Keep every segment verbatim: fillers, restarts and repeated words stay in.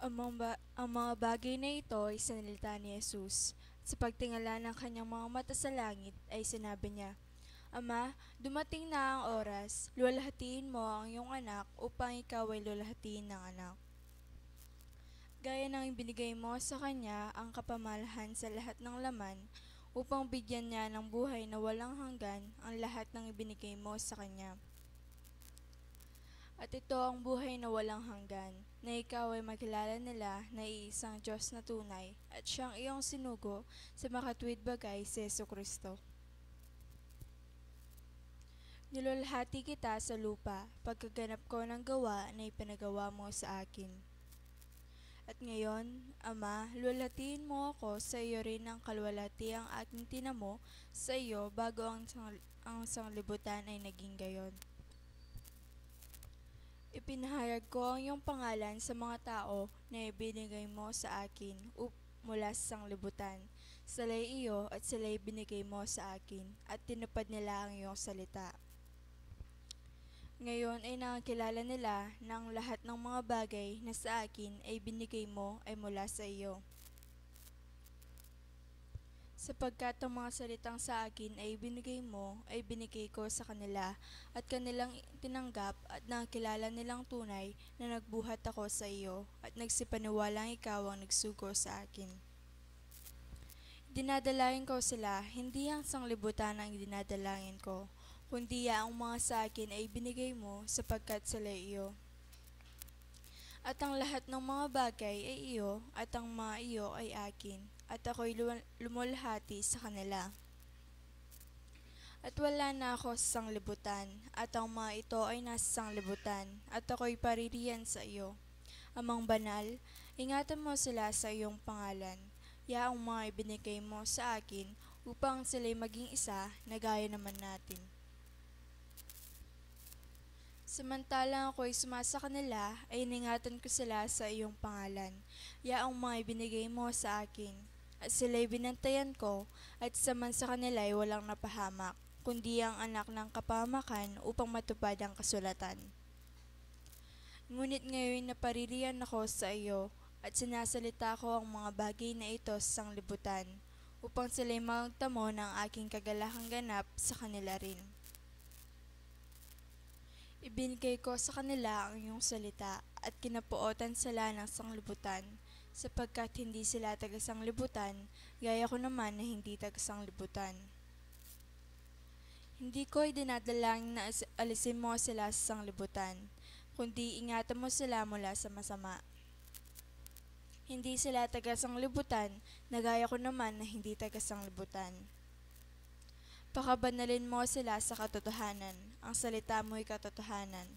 Ang mga ba-, ang mga bagay na ito ay sinalita ni Jesus. Sa pagtingala ng kanyang mga mata sa langit, ay sinabi niya, "Ama, dumating na ang oras. Luwalhatiin mo ang iyong anak upang ikaw ay luwalhatiin ng anak. Gaya ng ibinigay mo sa kanya ang kapamanahan sa lahat ng laman, upang bigyan niya ng buhay na walang hanggan ang lahat ng ibinigay mo sa kanya. At ito ang buhay na walang hanggan, na ikaw ay makilala nila na iisang Diyos na tunay, at siyang iyong sinugo sa makatuwid bagay, si Jesucristo." Niluwalhati kita sa lupa, pagkaganap ko ng gawa na ipinagawa mo sa akin. At ngayon, Ama, luwalhatiin mo ako sa iyo rin ang kaluwalhatiang aking tinamo sa iyo bago ang sang-, ang sanglibutan ay naging gayon. Ipinahayag ko ang iyong pangalan sa mga tao na ibinigay mo sa akin up-, mula sa sanglibutan. Sila'y iyo at sila'y binigay mo sa akin, at tinupad nila ang iyong salita. Ngayon ay nakakilala nila na ang lahat ng mga bagay na sa akin ay binigay mo ay mula sa iyo. Sapagkat ang mga salitang sa akin ay ibinigay mo, ay binigay ko sa kanila, at kanilang tinanggap, at nakilala nilang tunay na nagbuhat ako sa iyo, at nagsipaniwalang ikaw ang nagsugo sa akin. Dinadalangin ko sila, hindi ang sanglibutan ang dinadalangin ko, kundi yaong mga sa akin ay binigay mo, sapagkat sila iyo. At ang lahat ng mga bagay ay iyo, at ang mga iyo ay akin, at ako'y luwal-, lumulhati sa kanila. At wala na ako sa sanglibutan, at ang mga ito ay nasa sanglibutan, at ako'y paririyan sa iyo. Amang banal, ingatan mo sila sa iyong pangalan, yaong mga ibinigay mo sa akin, upang sila'y maging isa na gaya naman natin. Samantalang ako'y sumasa kanila, ay iningatan ko sila sa iyong pangalan, yaong mga ibinigay mo sa akin. At sila'y binantayan ko, at isa man sa kanila ay walang napahamak, kundi ang anak ng kapahamakan, upang matupad ang kasulatan. Ngunit ngayon napaririyan ako sa iyo, at sinasalita ko ang mga bagay na ito sa sanglibutan, upang sila'y magtamo ng aking kagalakang ganap sa kanila rin. Ibinigay ko sa kanila ang iyong salita, at kinapuotan sila ng sanglibutan, sapagkat hindi sila taga-sanglibutan, gaya ko naman na hindi taga-sanglibutan. Hindi ko idinadalangin na as-, alisin mo sila sa sanglibutan, kundi ingatan mo sila mula sa masama. Hindi sila taga-sanglibutan, na gaya ko naman na hindi taga-sanglibutan. Pakabanalin mo sila sa katotohanan, ang salita mo'y katotohanan.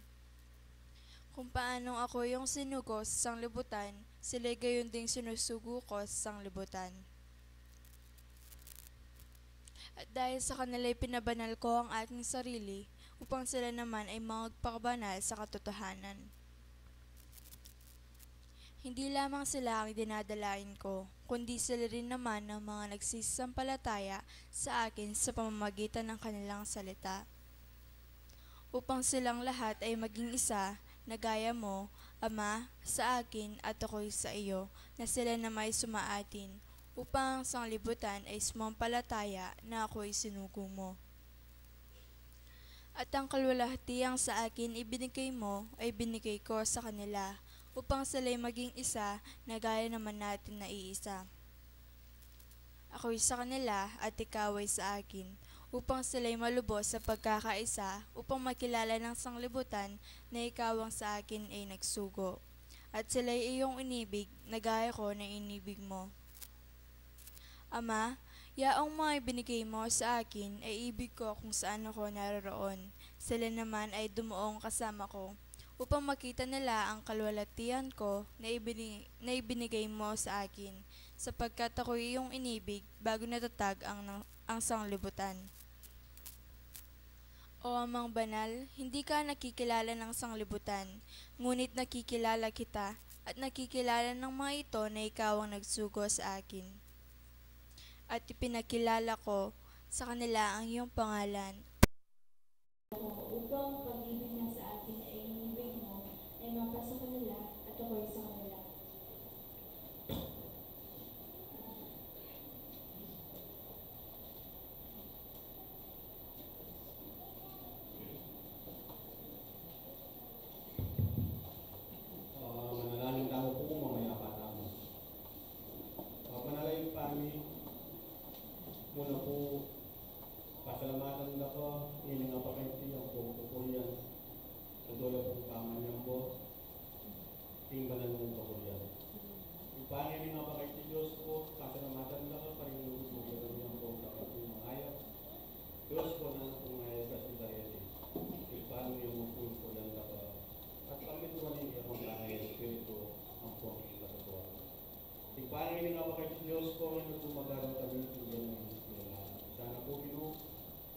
Kung paanong ako iyong sinugo sa sanglibutan, sila'y gayon ding sinusugo ko sa sanglibutan. At dahil sa kanila'y pinabanal ko ang aking sarili, upang sila naman ay magpakabanal sa katotohanan. Hindi lamang sila ang dinadalain ko, kundi sila rin naman ang mga nagsisampalataya sa akin sa pamamagitan ng kanilang salita. Upang silang lahat ay maging isa, na gaya mo, Ama, sa akin at ako'y sa iyo, na sila nama'y sumaatin, upang ang sanglibutan ay sumampalataya na ako'y sinugo mo. At ang kaluwalhatiang sa akin ibinigay mo, ay binigay ko sa kanila, upang sila'y maging isa, na gaya naman natin na iisa. Ako'y sa kanila, at ikaw ay sa akin, upang sila'y malubos sa pagkakaisa, upang makilala ng sanglibutan na ikaw ang sa akin ay nagsugo, at sila'y iyong inibig, na gaya ko na inibig mo. Ama, yaong mga ibinigay mo sa akin ay ibig ko kung saan ako naroroon. Sila naman ay dumuong kasama ko, upang makita nila ang kaluwalhatian ko na ibini-, na ibinigay mo sa akin, sapagkat ako'y iyong inibig bago natatag ang, ang sanglibutan. O Amang Banal, hindi ka nakikilala ng sanglibutan, ngunit nakikilala kita, at nakikilala ng mga ito na ikaw ang nagsugo sa akin. At ipinakilala ko sa kanila ang iyong pangalan. Upang pag-ibig na sa akin ay inibig mo, ay mapasa kanila at ako'y sa kanila. Una pu, pasalamatan da ka, ing apakaiting ampong kapurian, at wala pong pamanyambo, ing banal mong kapurian. Ing pangini nga apakaiting Dios ku, pasalamatan da ka, karing lugud mu kekami ampong tapat mung mangayap. Dios ku, nanu pung ngayap kasi dareti. Ing pangini mu pung kapurian da ka, at kami tuan ing kapurian ning Espiritu, ampong ing katutuan. Ing pangini nga apakaiting Dios ku, nanu pung magaran kami, ing banal mung kapurian. Sana pu Ginu,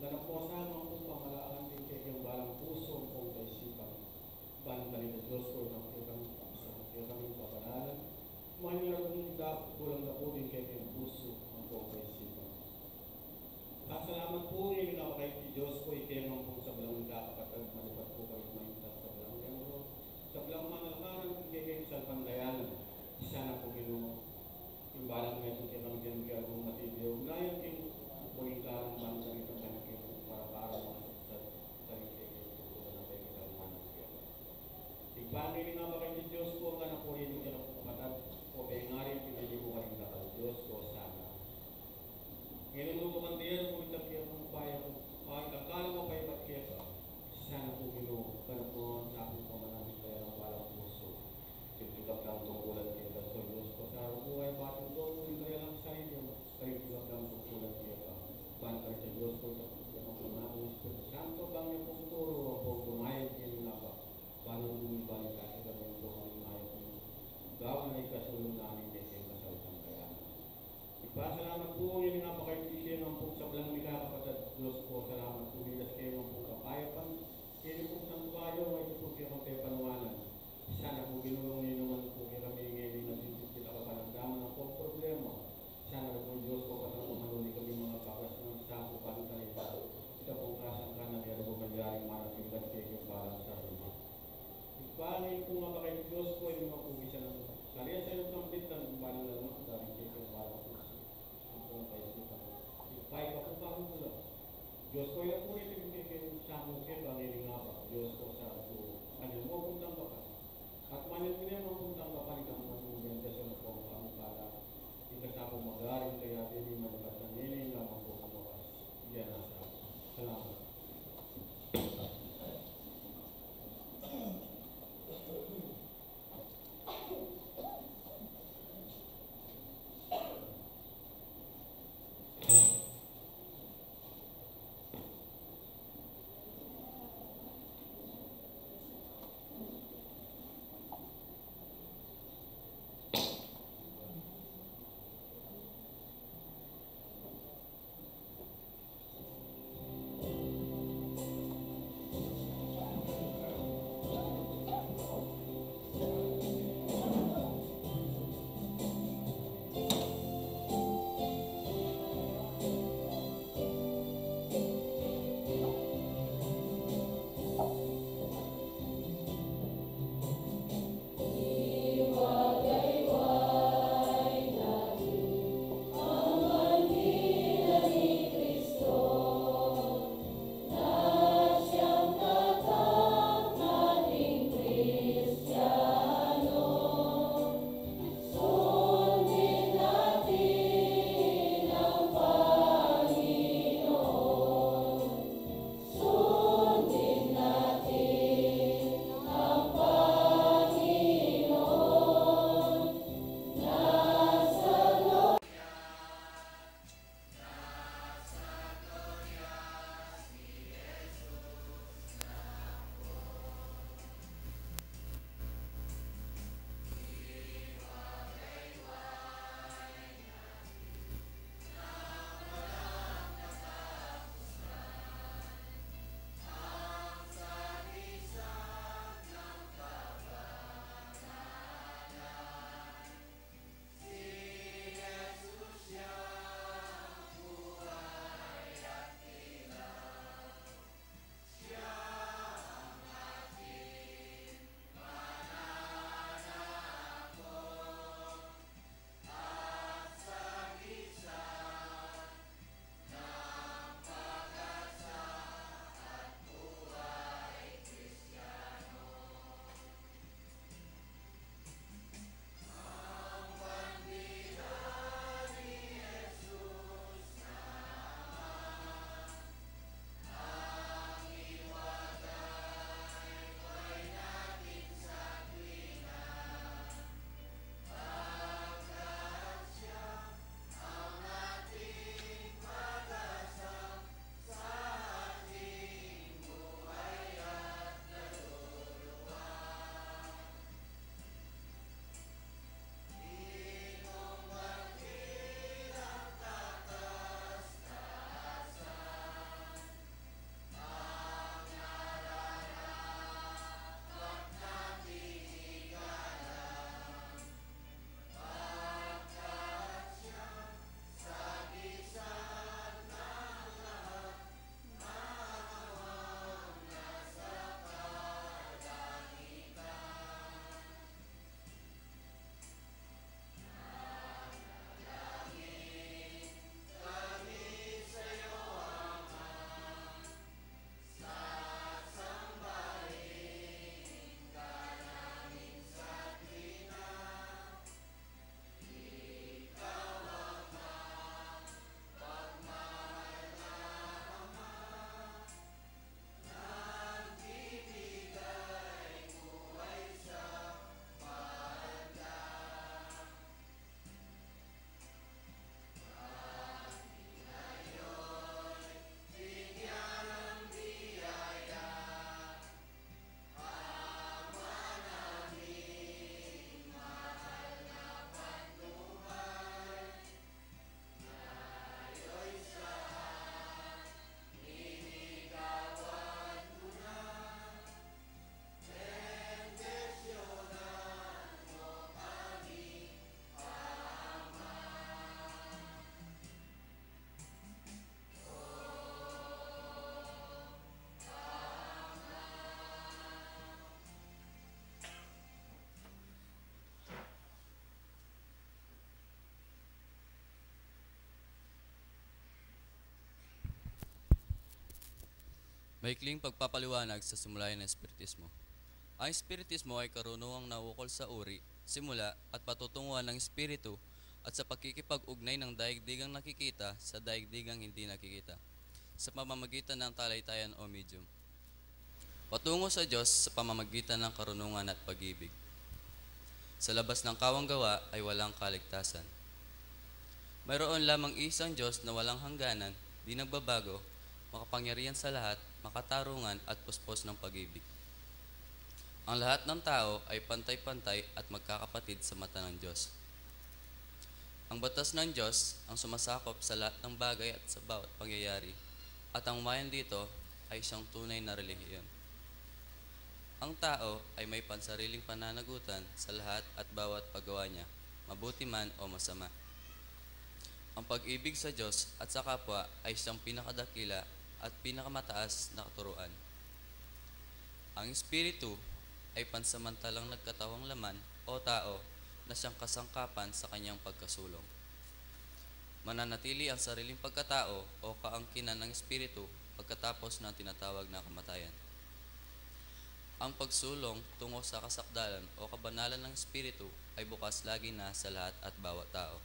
ganap mo sana ampong pamalaan ing kekeng balang pusu ampong kaisipan. Ban kanita Dios ku, nanu kekeng, sa kekeng kapanalan, manyarat mung dap, kulang na pu ing kekeng pusu ampong kaisipan. Pasalamat pu ing apakaiting Dios ku, ikeng ampong sablang magkakapatad, malipat pu karing maintang sablang miyembro, sablang mangalakaran, ikeng salpantayanan. Sana pu Ginu, ing balang metung kekami dian, kaya kung matibi, ugnayan king kuling karang ban kanita, kekeng para-para masaksat, karing kekeng tutukan na kekeng kaluman. Ing pangini nga apakaiting Dios ku, ngana pu rin ing kapatad ku, pengari, pinili ku karing dakal Dios ku, sana. Ngeni mu tukan dian, kung ita kaya kung paya ku, ay, kakal mo pa ibat kaya ka. Sana pu Ginu, ganap mo, sa pu pamanalan kaya ng balang pusu. King kapatang tungkulan kaya ka, so Dios ku, sa buhay, bating doon, king kaya lang sarili mo, karing kapatang tungkulan kaya ka. Ban kanita Dios ku, ita, ita, Espiritu Santo, bang niya pung turu, ampong dumayag kaya nga pa. Bang niya pung ibalik kaya ka, bang niya pung ibalik kaya ka. Gawan na ikasulung namin kaya kaya kasalpantayanan. Ipasalamat pu ing apakaiting Dios ku, ampong sablang mikakapatad, Dios ku, salamat pu, midas kaya ampong kapayapan, kaya pung santuaryo, kaya pung kekeng pepanuanan. Sana pu Ginu, nung ninu man pu kekami ngeni, nagsisimpi, kapanamdaman ampong problema. Sana pu Dios ku, patang manuli kami mangapagkas nang sakupan kanita. Ita pung kasangkanan, kaya pu manjari manasibat kekeng balang sarili. Ing pangini nga apakaiting Dios ku, ing mapugisan na. Kaya sa iyong kampitan, ing balang lalma, dahil kekeng balang pusu ampong kaisipan. Ing pay ka pu, Ginu, Dios ku, ing puri king kekeng samu keka, ngeni nga pa, Dios ku, sa pu, kanya mu pung tanggapan. At manyan mu pung tanggapan ing kamu pung bendisyun ampong kamu kala. Maikling pagpapaliwanag sa simula ng Espiritismo. Ang Espiritismo ay karunungang naukol sa uri, simula, at patutunguhan ng Espiritu at sa pakikipag-ugnay ng daigdigang nakikita sa daigdigang hindi nakikita sa pamamagitan ng talitayan o medium. Patungo sa Diyos sa pamamagitan ng karunungan at pag-ibig. Sa labas ng kawang gawa ay walang kaligtasan. Mayroon lamang isang Diyos na walang hangganan, di nagbabago, makapangyarihan sa lahat, makatarungan at puspos ng pag-ibig. Ang lahat ng tao ay pantay-pantay at magkakapatid sa mata ng Diyos. Ang batas ng Diyos ang sumasakop sa lahat ng bagay at sa bawat pangyayari, at ang umayon dito ay isang tunay na relihiyon. Ang tao ay may pansariling pananagutan sa lahat at bawat paggawa niya, mabuti man o masama. Ang pag-ibig sa Diyos at sa kapwa ay siyang pinakadakila at pinakamataas na katuruan. Ang Espiritu ay pansamantalang nagkatawang laman o tao na siyang kasangkapan sa kanyang pagkasulong. Mananatili ang sariling pagkatao o kaangkinan ng Espiritu pagkatapos ng tinatawag na kamatayan. Ang pagsulong tungo sa kasakdalan o kabanalan ng Espiritu ay bukas lagi na sa lahat at bawat tao.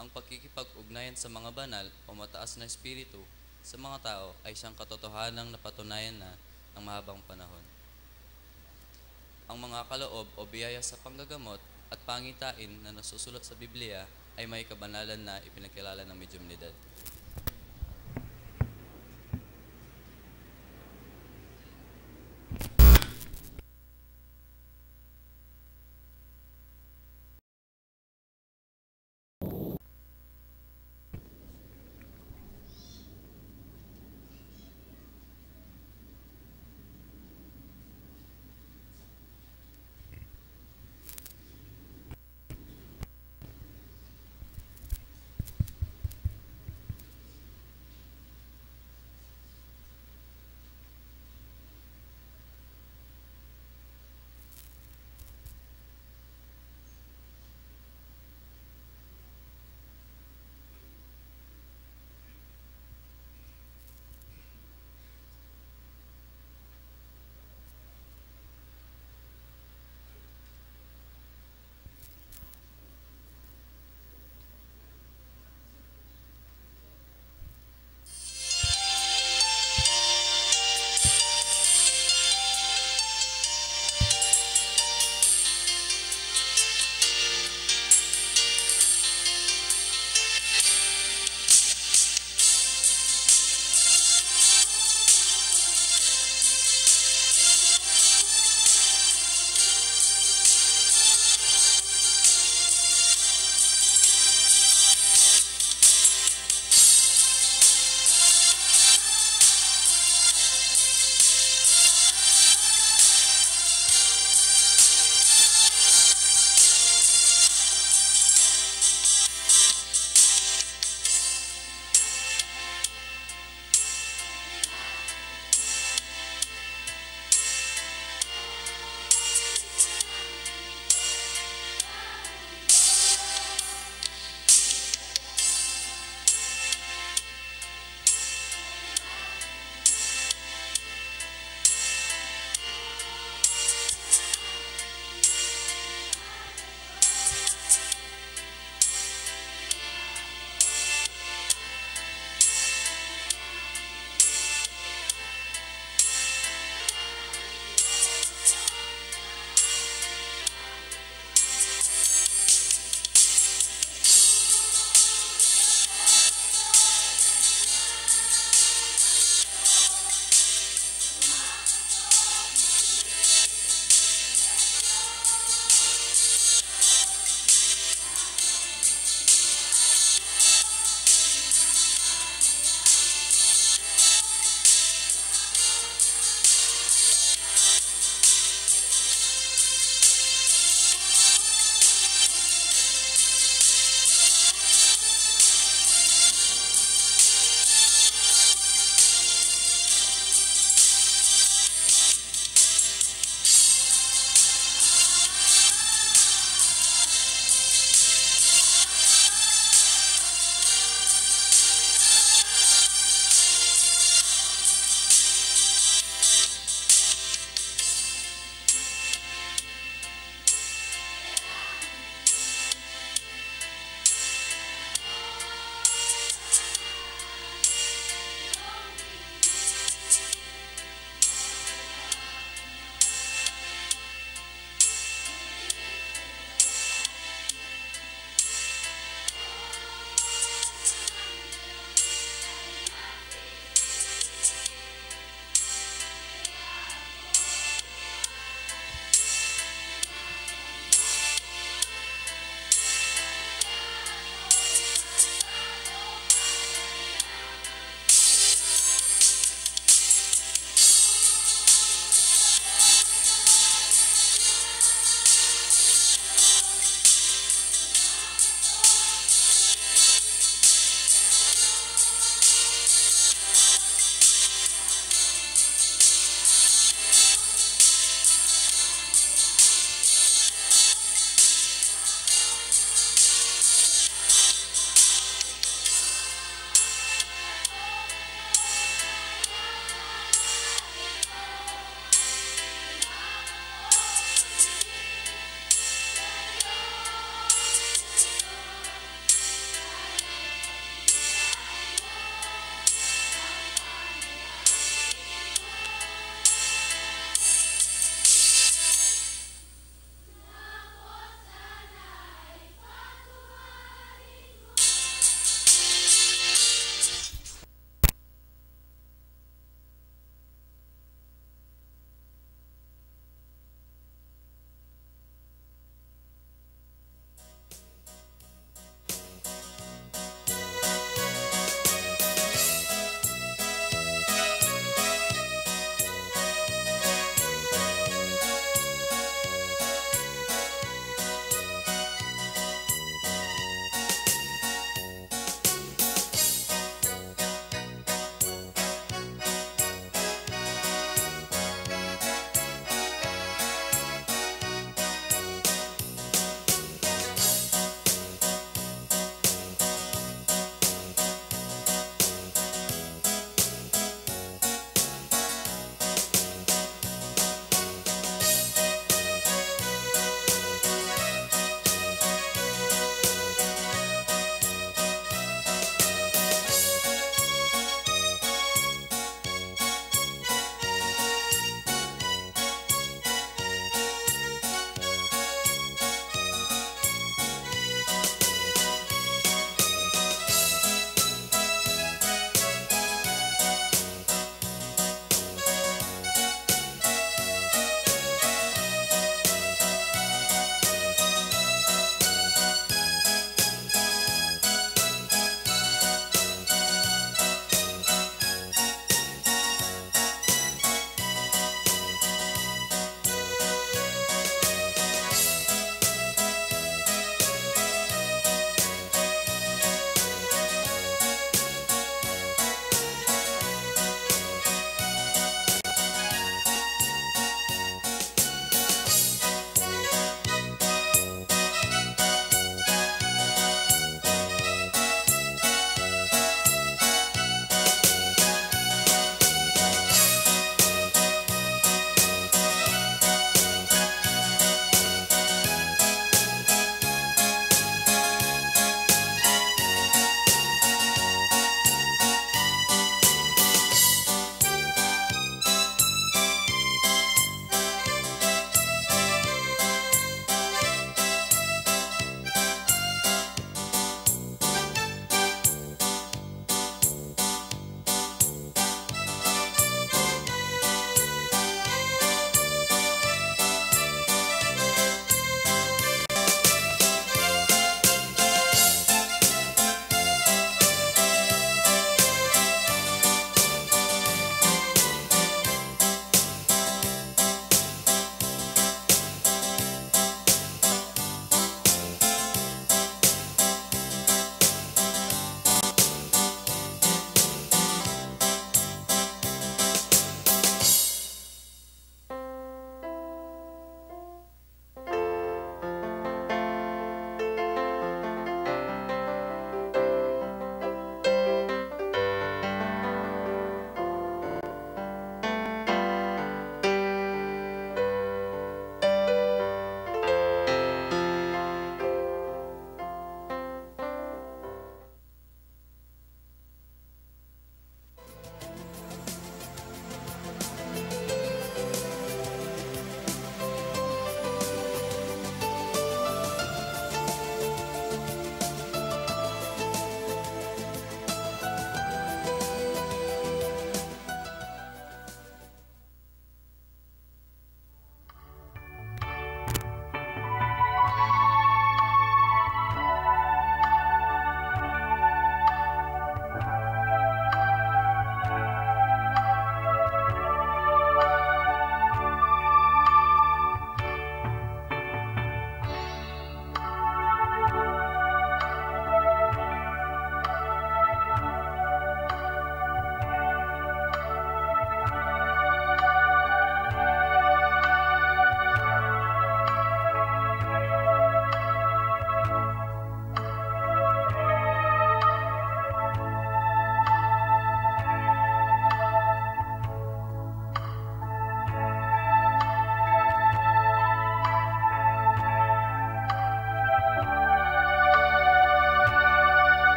Ang pakikipag-ugnayan sa mga banal o mataas na espiritu sa mga tao ay siyang katotohanang napatunayan na ng mahabang panahon. Ang mga kaloob o biyaya sa panggagamot at pangitain na nasusulat sa Biblia ay may kabanalan na ipinakilala ng medyumnidad.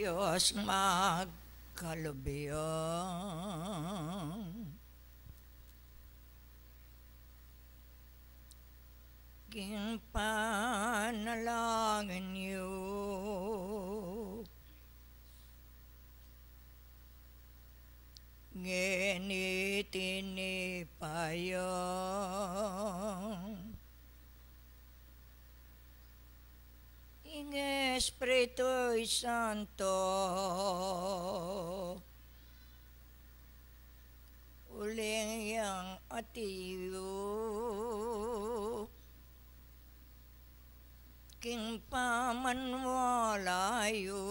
Dios magkalubiang king panalangin yu. Ngeni tinipa yang ing Espiritu Santo, uling yang atiu king pamaniwala yu.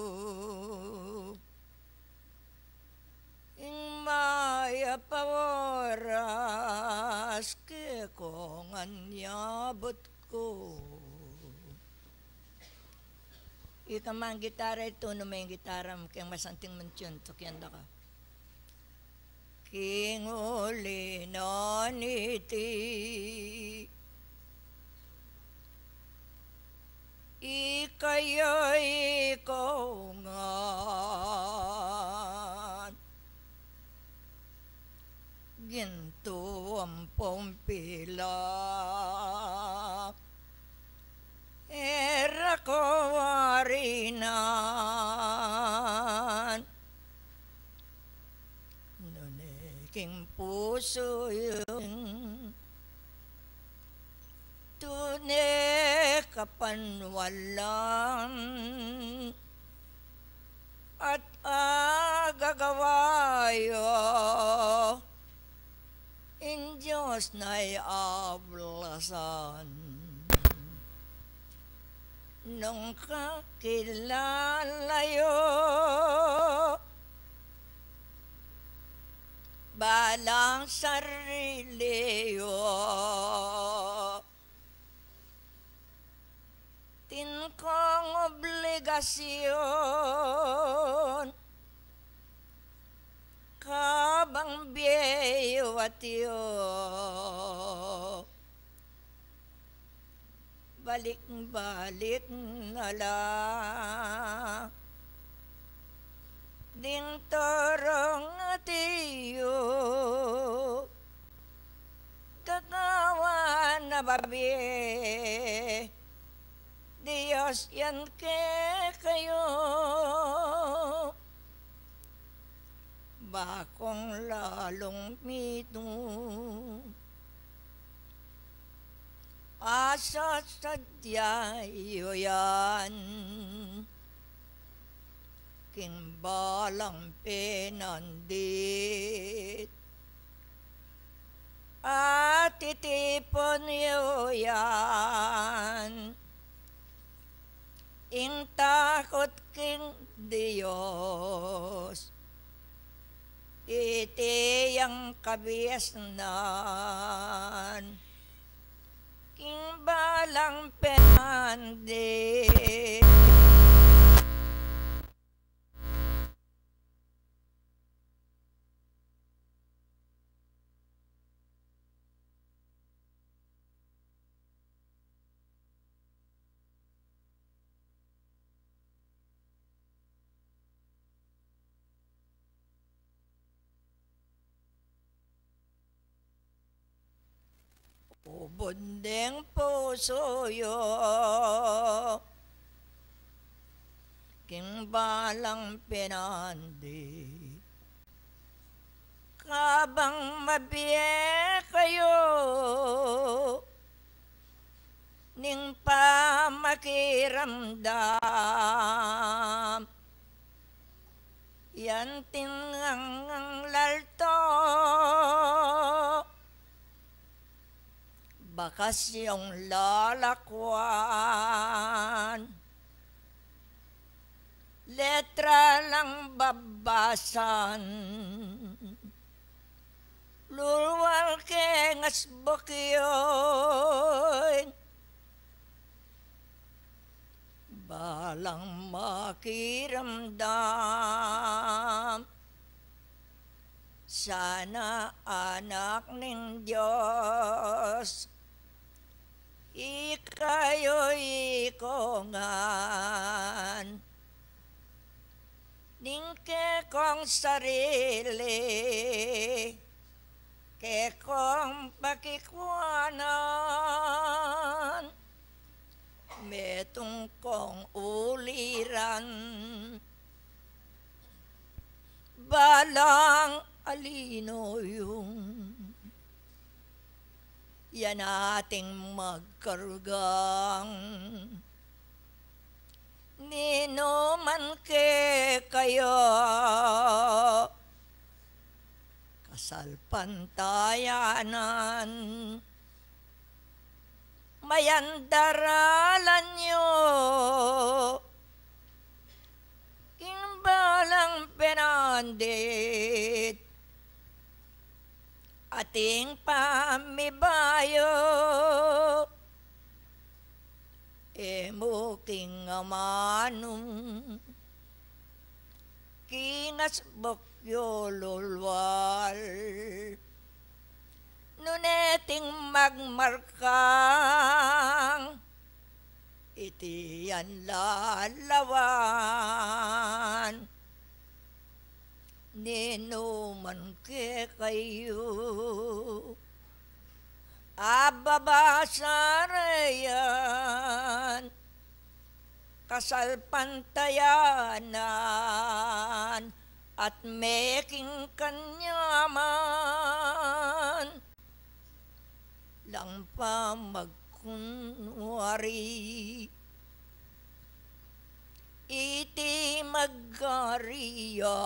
Ing mayap a oras kekong anyabut ku. Ika mang gitara, itunu me ing gitara mu keng masanting mung tune, tukian da ka. King uli na niti, ika ya ikaw ngan gintu ampong pilak, e ra ko warinan. Nune king pusu yu ing tune kapanwalan at agagawa yu, ing Dios nang ablasan. Nung kakilala yu balang sarili yu, atin kang obligasyun kabang bie yu atiu, balik-balik na la ding turung atiu. Kakawan a babie, Dios yan kekayu. Bakung lalung mitung, asasadya yu yan king balang pinandit. At itipun yu yan ing takut king Dios. Iti yang kabiasnan king balang pinandit. Ubud ning pusu yu king balang pinandit. Kabang mabie kayu ning pamakiramdam, yan tinangang lalto, bakas yung lalakwan, letra lang babasan. Lulwal keng asbuk yu ing balang makiramdam. Sana anak ning Dios ikayu, iko ngan Ning kekong sarili, kekong pakikuanan, metung kong uliran, balang alinuyung. Yan ating magkargang ninuman kekayu, kasalpantayanan, mayandaralan yu king balang penandit, ating pamibayu, e mu king amanung kinasbuk yu lulwal. Nune ting magmarkang iti yan lalawan, ninuman kekayu, ababa sa reyan, kasalpantayanan, at meking kanyaman, lang pamagkunwari iti magari ya,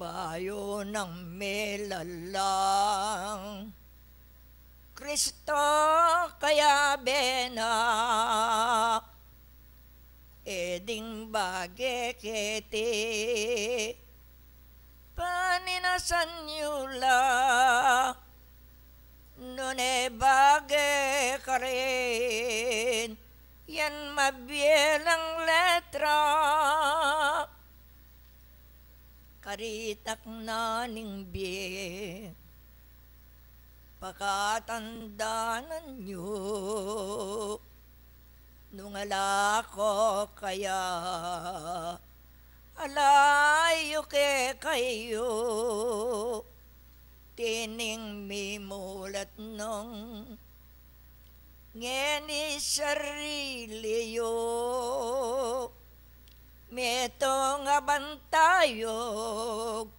bayu nang melalang Kristo kayabe na, e ding bage keti paninasan yu la, nune bage karin yan mabie lang letra. Karitak na ning bie pakatandanan yu, nung ala ko kaya, ala yu kekayu, tining mimulat nung ngeni sarili yu, metung a bantayug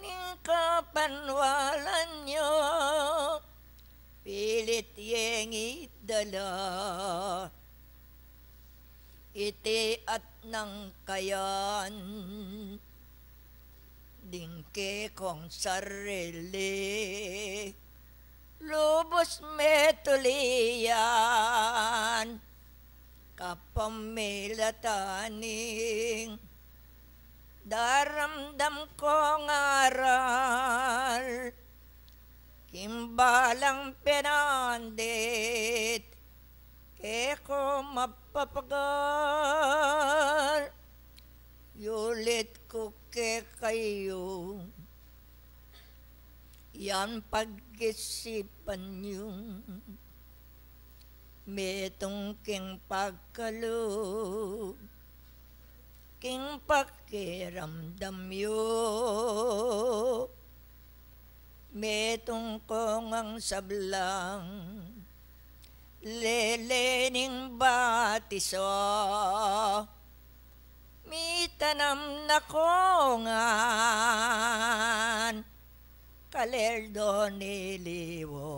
ning kapanwalan yu, pilit yeng idala iti at nang kayan ding kekong sarili, lubus metuli yan kapamilatan ning daramdam kong aral. King balang penandit, e ku mapapagal, yulit ku kekayu yan pag-isipan yu, metung king pagkalub king pakiramdam yu, metung ku ngang sablang lele ning batiso, mitanam na ku ngan kaleldo ni liwo.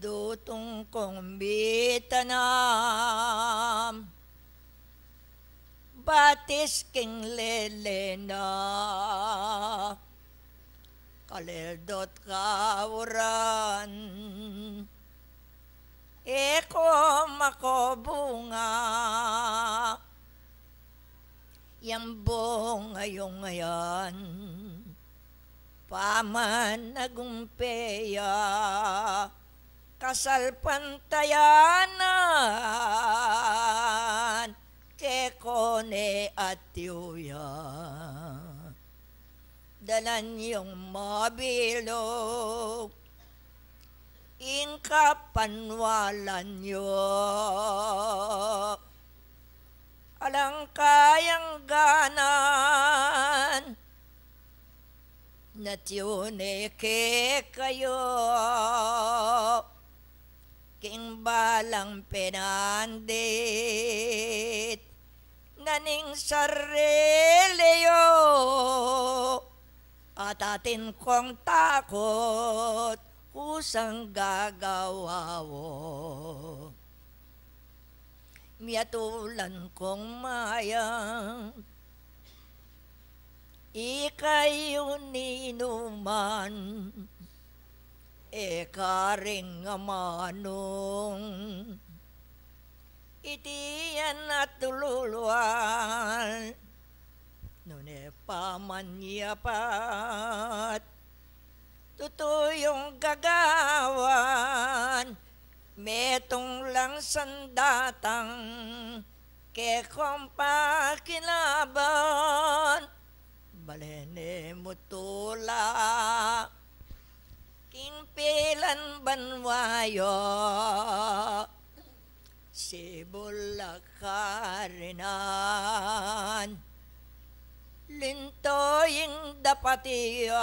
Dutung kung mitanam batis king lele na, kaleldo't kauran, e ku makubunga yang bunga yung ayan. Pamanagumpe ya kasalpantayanan, kekone at yu ya dalan yung mabilug ing kapanwalan yu. alang kayang ganan, na tune kekayu, king balang penandit, na ning sarili yu, at atin kong takut, kusang gagawa wu. Miatulan kong mayap, ikayu ninuman, e karing amanung, iti yan at lulwal, nune pamanyapat, tutu yung gagawan, metung lang sandatang kekong pakilaban, bale ne mu tula, king pilan banwa yu, sibul a karinan, linto ing dapat yu,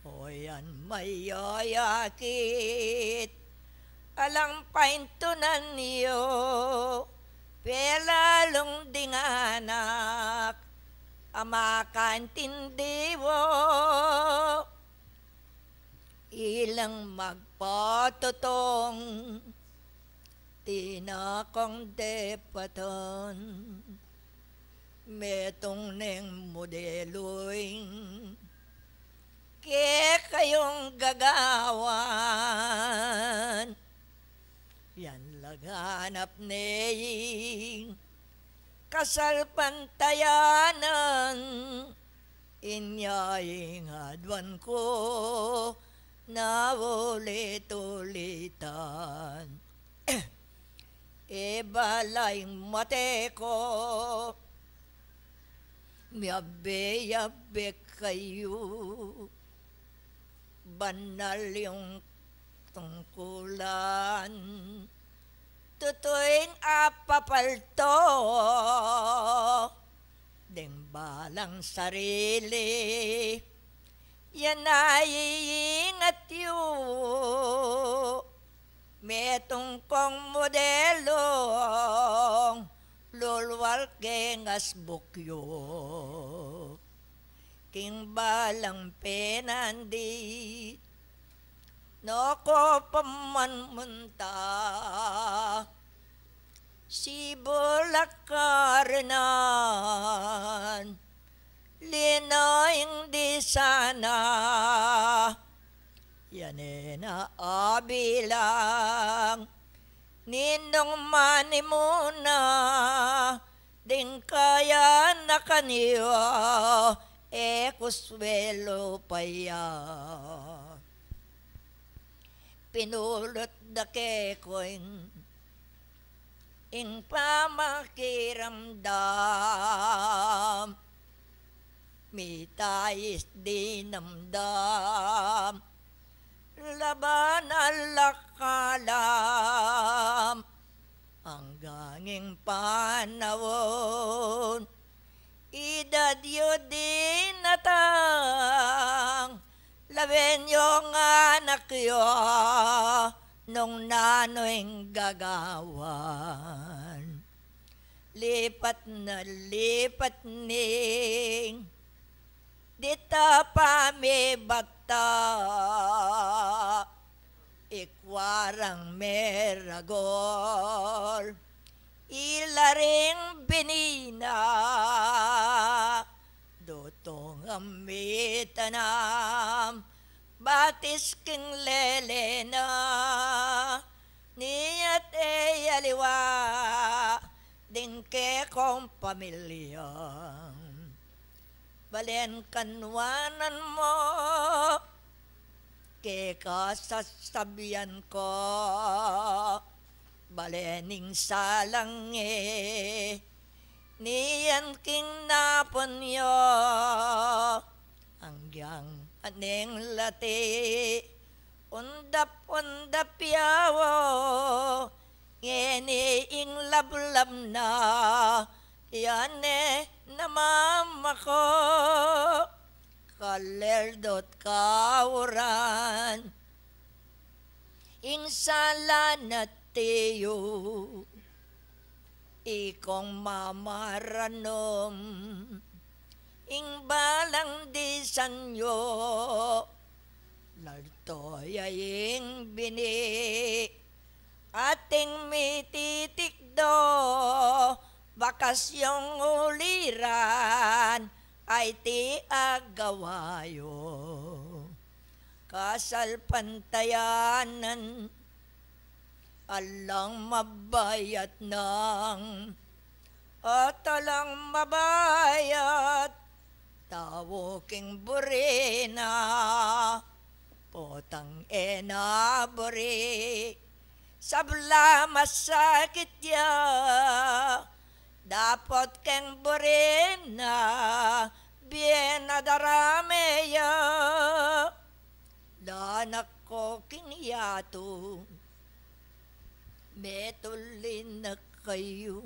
o yan mayayakit, alang paintunan yu, pelalung ding anak, a makaintindi wu, ilang magpatutung, tinakang depatan, metung neng modelu ing kekayung gagawan, yan laganap ne ing kasalpantayanan, inya ing aduan ku na ulit-ulitan. E bala ing mate ku, miyabe-yabe kayu, banal yung tungkulan, tutu ing apapalto, deng balang sarili, yan a iingat yu, metung kong modelung lulwal keng asbuk yu, king balang penandit, no ko pa man munta, sibul a karinan, linaing di sana, yan e na abilang, ninung manimuna, ding kayanakan yu, e ku swelu pa ya. Pinulut da keku ing, ing pamakiramdam, mitais dinamdam, laban a lakalam, anggang ing panaun, idad yu dinatang, lawen yung anak yu, nung nanu ing gagawan. Lipat na lipat ning dita pamibata, ikwa rang meragul, ila ring binina, dutung a mitanam, batis king lele na, ni at e aliwa, ding kekong pamilya. Balen kanwanan mu, keka sasabian ku, balen ing salang e, niyan king napun yu, anggang aning lati, undap-undap ya wu, Ngeni ing lablab na, yan e namamako, kaleldo't kauran. Ing sala na tiyu, ikong mamaranum, ing balang disan yu, lalto ya ing bini, ating mititikdo, bakas yung uliran, ay ti agawa yu. Kasalpantayanan, alang mabayat nang, at alang mabayat, tau king buri na, potang e na buri, sabla masakit ya, dapot keng buri na, bie na darame ya. Lanak ko king yatu, metulinak kayu,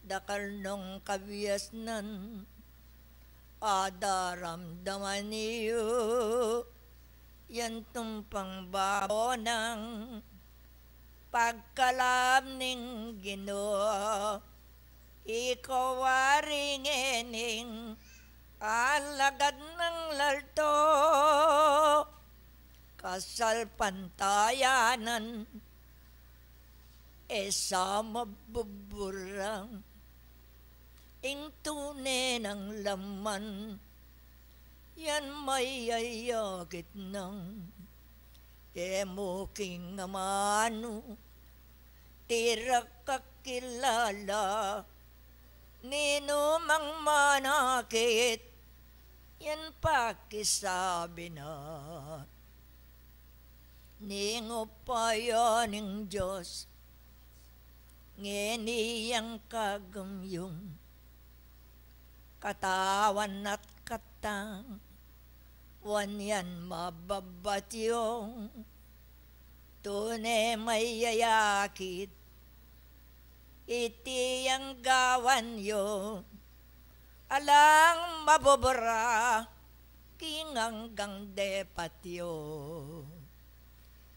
dakal nong kabiasnan, adaramdaman yu, yan tumpang babo nang pagkalab ning Ginu. Ikaw wari ngening alagad nang lalto, kasalpantayanan, e sa mabuburang, ing tune nang laman, yan mayayakit nang, e mu king amanu, tira kakilala, ninumang manakit, yan pakisabi na. Ning upaya ning Dios, ngeni yang kagamyung, katawan at katang, wan yan mababatyung, tune mayayakit, iti yang gawan yu, alang mabubura, king anggang depat yu.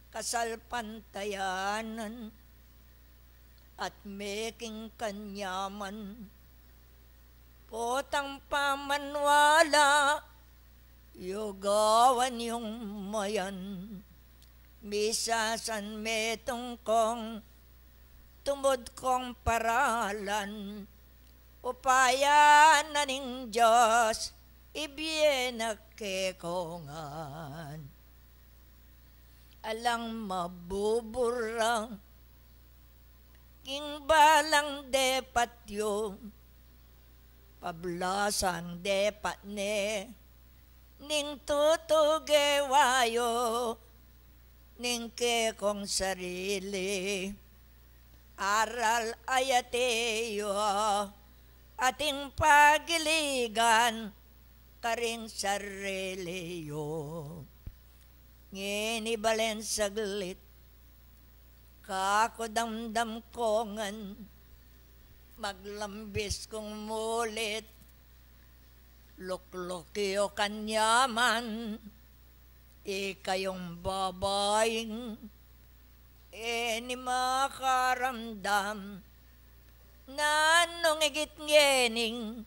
Kasalpantayanan, at meking kanyaman, potang pamanwala, yu gawan yung mayan, misasan metung kong, tumud kong paralan, upaya na ning Dios, ibie na kekongan. Alang mabubura, king balang depat yu, pablasang depat ne, ning tutu gewa yu, ning kekong sarili, aral ayate yu, ating pagiligan, karing sarili yu. Ngeni balen saglit, kaku damdam ko ngan, maglambis kung mulit, lukluk yu kanyaman, ikayung babaing, e ni makaramdam, nanung igit ngening,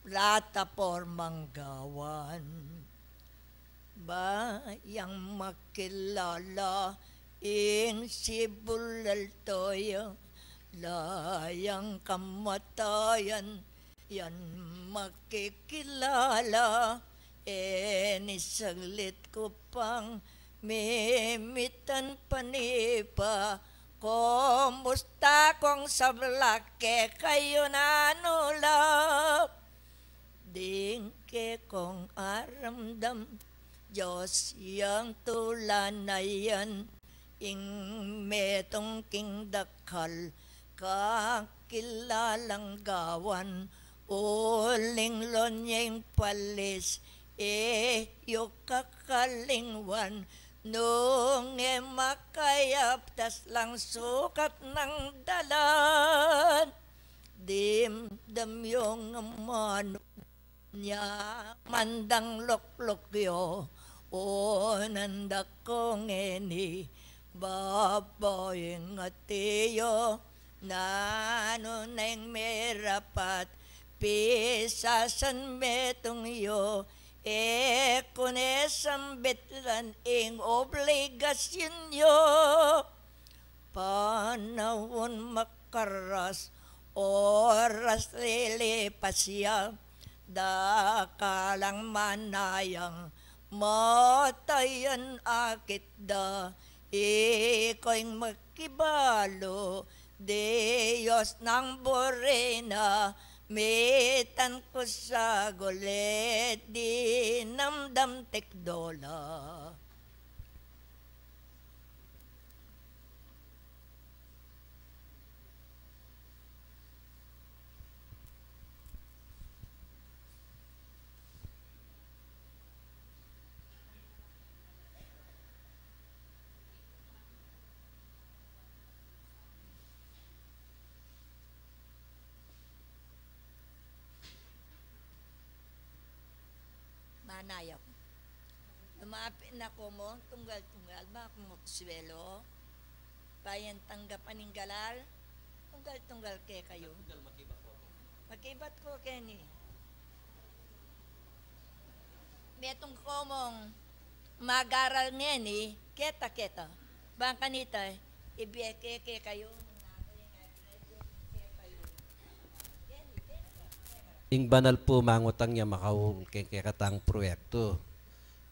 platapormang gawan. Ba yang makilala, ing sibul lalto ya, la yang kamatayan, yan makikilala, e ni saglit ku pang mimitan panipa, kumusta kong sabla kekayu nanu la? Ding kekong aramdam, Dios yang tula na yan, ing metung king dakal, kakilalang gawan, uling lon ya ing palis, e yu kakalingwan, Nung e makayaptas lang sukat nang dalan, dimdam yung amanu nya mandang lukluk yu, o nanda ku ngeni, babaing atiyu, nanu na ing mirapat, pisasan metung yu, e ku ne sambitlan ing obligasyun yu. Panaun makaras, oras lilipas ya, dakalang manayang matayan akit da, ikayu ing makibalu, Dios nang buri na, mitan ku sa gulit, dinamdam tikdo la. Manayap. Lumapit na ku mu, tunggal-tunggal, ba ku mu suelo. Bayu yang tanggapan ing garal, tunggal-tunggal kekayu. Tunggal makibat ku. Makibat ku keni. Metung ku mung magaral ngeni, keta-keta. Bang kanita, ibie ke kekayu. Ing banal pu mangutang ya makaul keng kekatang proyektu.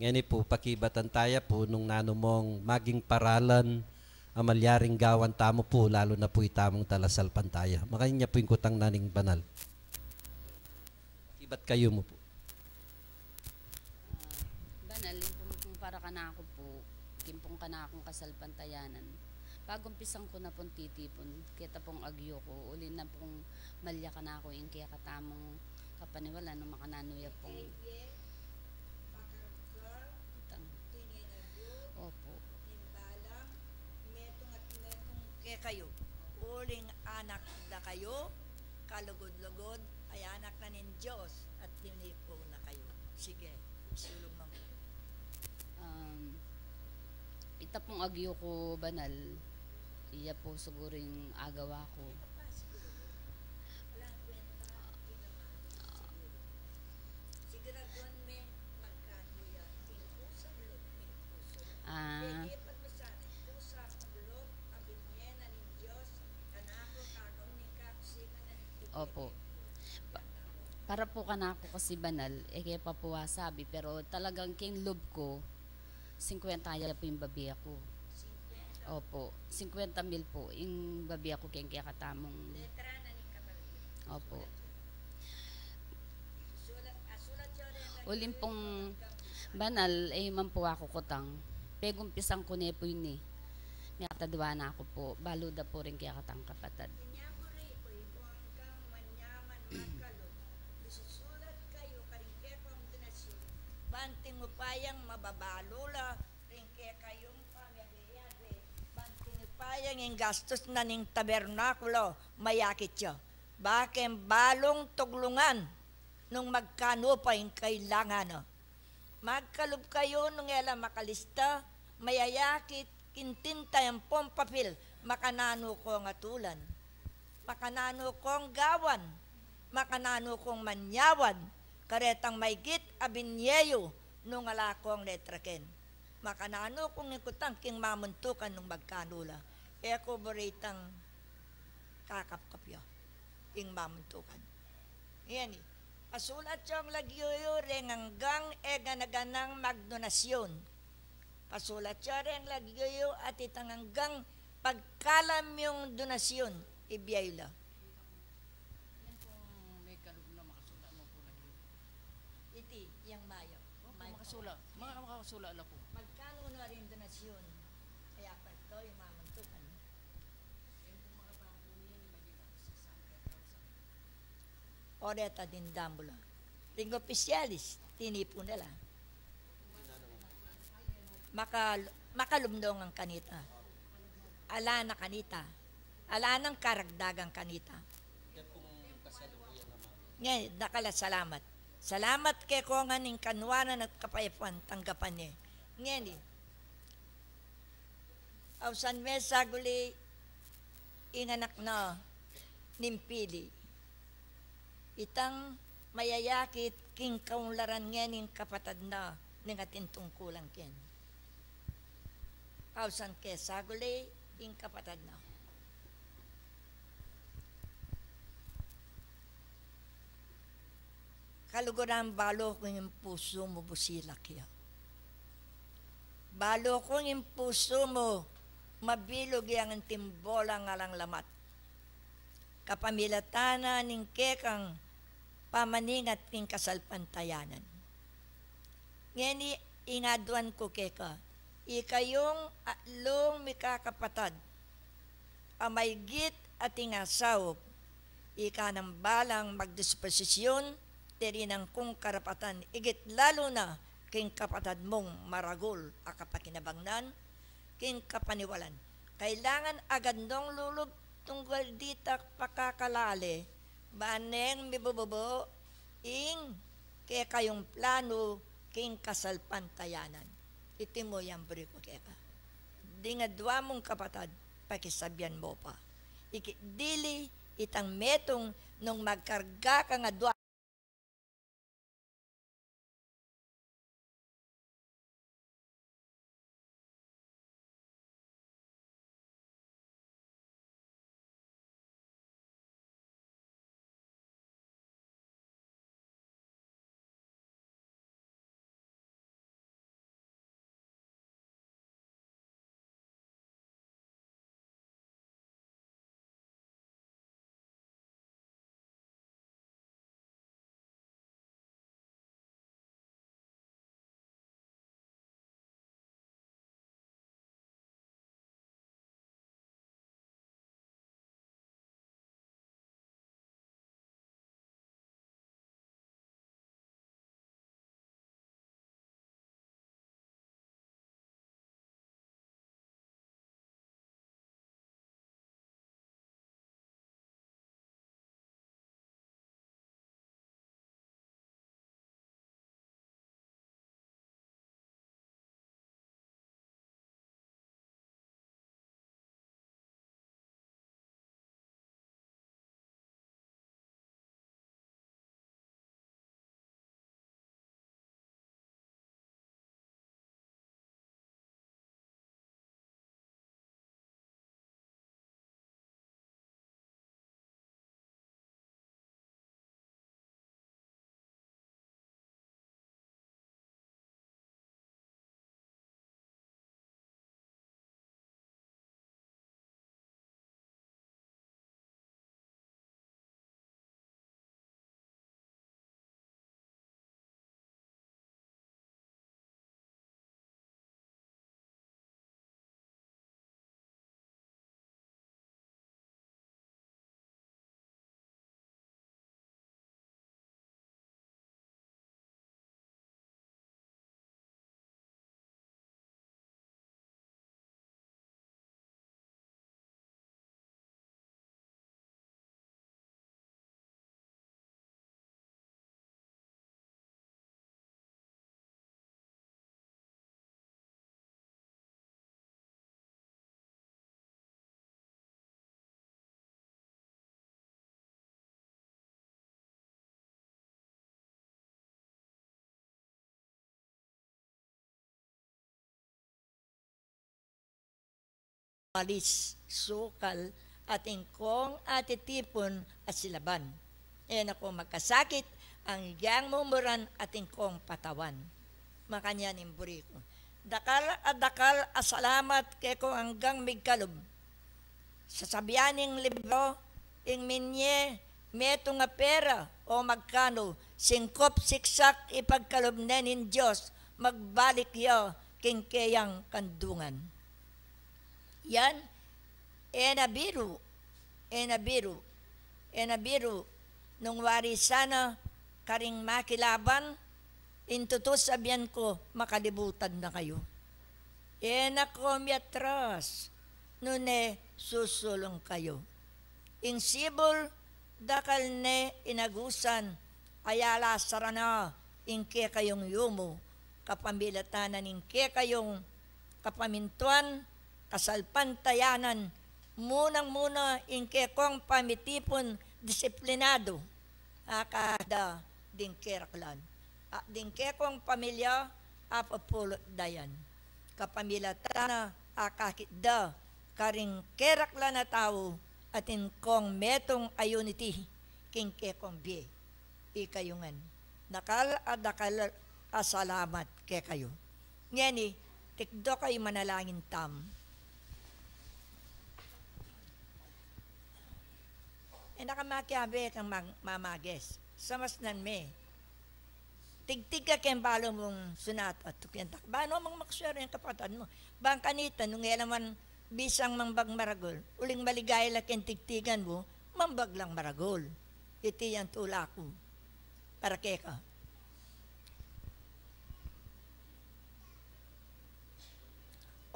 Ngeni pu, pakibatan taya pu nung nanu mung maging paralan a malyaring gawan tamu pu, lalu na pu itamung talasalpantaya. Makanyan ya pu ing kutang na ning banal. Pakibat kayu mu pu. Ah, banal, ing pung para kanaku pu, king pung kanakung kasalpantayanan. Pagumpisan ku na pung titipun, keta pung agyu ku, uli na pung malya kanaku ing kekatamung kapaniwalan, nung makananu ya pung utang. Opo. Kekayu, uling anak da kayu, kalugud-lugud, ay anak na ning Dios, at tinipu na kayu. Sige, sulung na mu. Um, ita pung agyu ku, banal, iya pu siguru ing agawa ku. Ah. Opo. Pa-, para pu kanaku kasi banal, e ke pa pu asabi, pero talagang king lub ku, singkwenta ya pu ing babie ku. Opo, singkwenta mil pu ing babie ku keng kekatamung. Opo. Uling pung banal, e man pu aku kutang. Pegumpisan ku ne pu ini. Mekatadwan na ku pu, balu da pu ring kekatang kapatad. Bang tinupayang mababalu la ring kekayung pamagayagwe, bang tinupayang ing gastus na ning tabernakulo, mayakit ya. Bakeng balung tuglungan nung magkanu pa ing kailangan na. Magkalub kayu nung e la makalista, mayayakit, king tinta ampong papil, makananu kong atulan, makananu kong gawan, makananu kong manyawad, karetang maygit a binye yu nung ala kong letra ken. Makananu kong ikutang king mamuntukan nung magkanu la. E ku buritang kakapkap ya king mamuntukan. Ngeni, pasulat yung lagyu yu reng anggang e gana-ganang magdonasyun. Pasulat yu reng lagyu yu at itang anggang pagkalam yung donasyun, ibie yu la. Yan pong may kalugna, makasulat mu pu lagyu. Iti, yang mayap. Opo, mayap makasulat. Maka-, makasulat la pu. Magkanu no ring donasyun? Kaya pa ito, yung mamuntukan. O, deta ding dambulan. Ring opisyalis, tinipu na la. Makal-, makalub no ngan kanita. Ala na kanita. Ala nang karagdagan kanita. Ngeni, dakal a salamat. Salamat keka ngan ing kanuanan at kapayapan tanggapan ne. Ngeni, ausan me saguli ing anak na ning pili. Itang mayayakit king kaunlaran ngening kapatad na ning atin tungkulan keni. Ausan ke saguli ing kapatad na. Kaluguran, balu kung ing pusu mu busilak ya. Balu kung ing pusu mu mabilug yang anting bolang alang lamat. Kapamilatan na ning kekang pamaningat king kasalpantayanan. Ngeni ing aduan ku keka, ikayung atlung mikakapatad a maygit ating asaup, ika nang balang magdisposisyun, tirinan kung karapatan, igit lalu na king kapatad mung maragul a kapakinabangnan, king kapaniwalan. Kailangan agad nong lulub tunggal dita pakakalale, ba neng mibububu ing kekayung planu king kasalpantayanan. Iti mu yang buri ku keka. Ding adua mung kapatad, pakisabian mu pa. Ikit dili itang metung nung magkarga kang adua. Malis, sukal, atin kong atitipun a silaban. E na ko magkasakit, anggiyang mumuran atin kong patawan. Makanyan ing buri ku. Dakal a dakal a salamat keko anggang migkalub. Sasabian ning libro, ing minye metung a pera o magkanu, singkup siksak ipagkalub ne ning Dios, magbalik ya king keyang kandungan. Yan, e na biru, e na biru, e na biru, nung wari sana karing makilaban, ing tutu sabian ku, makalibutan na kayu. E na ko miatras, nune susulung kayu. Ing sibul, dakal ne inagusan, ayala sara na ing kekayung yumu, kapamilatan na ning kekayung kapamintuan, kasalpantayanan, munang-muna ing kekong pamitipun disiplinadu, akakit da ding keraklan. At ding kekong pamilya, apupulot da yan. Kapamilatan na, akakit da karing keraklan a tau, atin kong metung a unity king kekong bie. Ikayu ngan, dakal a dakal a salamat kekayu. Ngeni, tikdo kayu, manalangin tamu. E na ka makiabe kang mag-, mamages. Samasnan me. Tigtig ka keng balu mung sunat at tukyan tak. Ba no mang makswera ing kapatad mu? Bang kanita, nung e la man bisang mambag maragul, uling maligaya la keng tigtigan mu, mambag lang maragul. Iti yang tula ku para keka.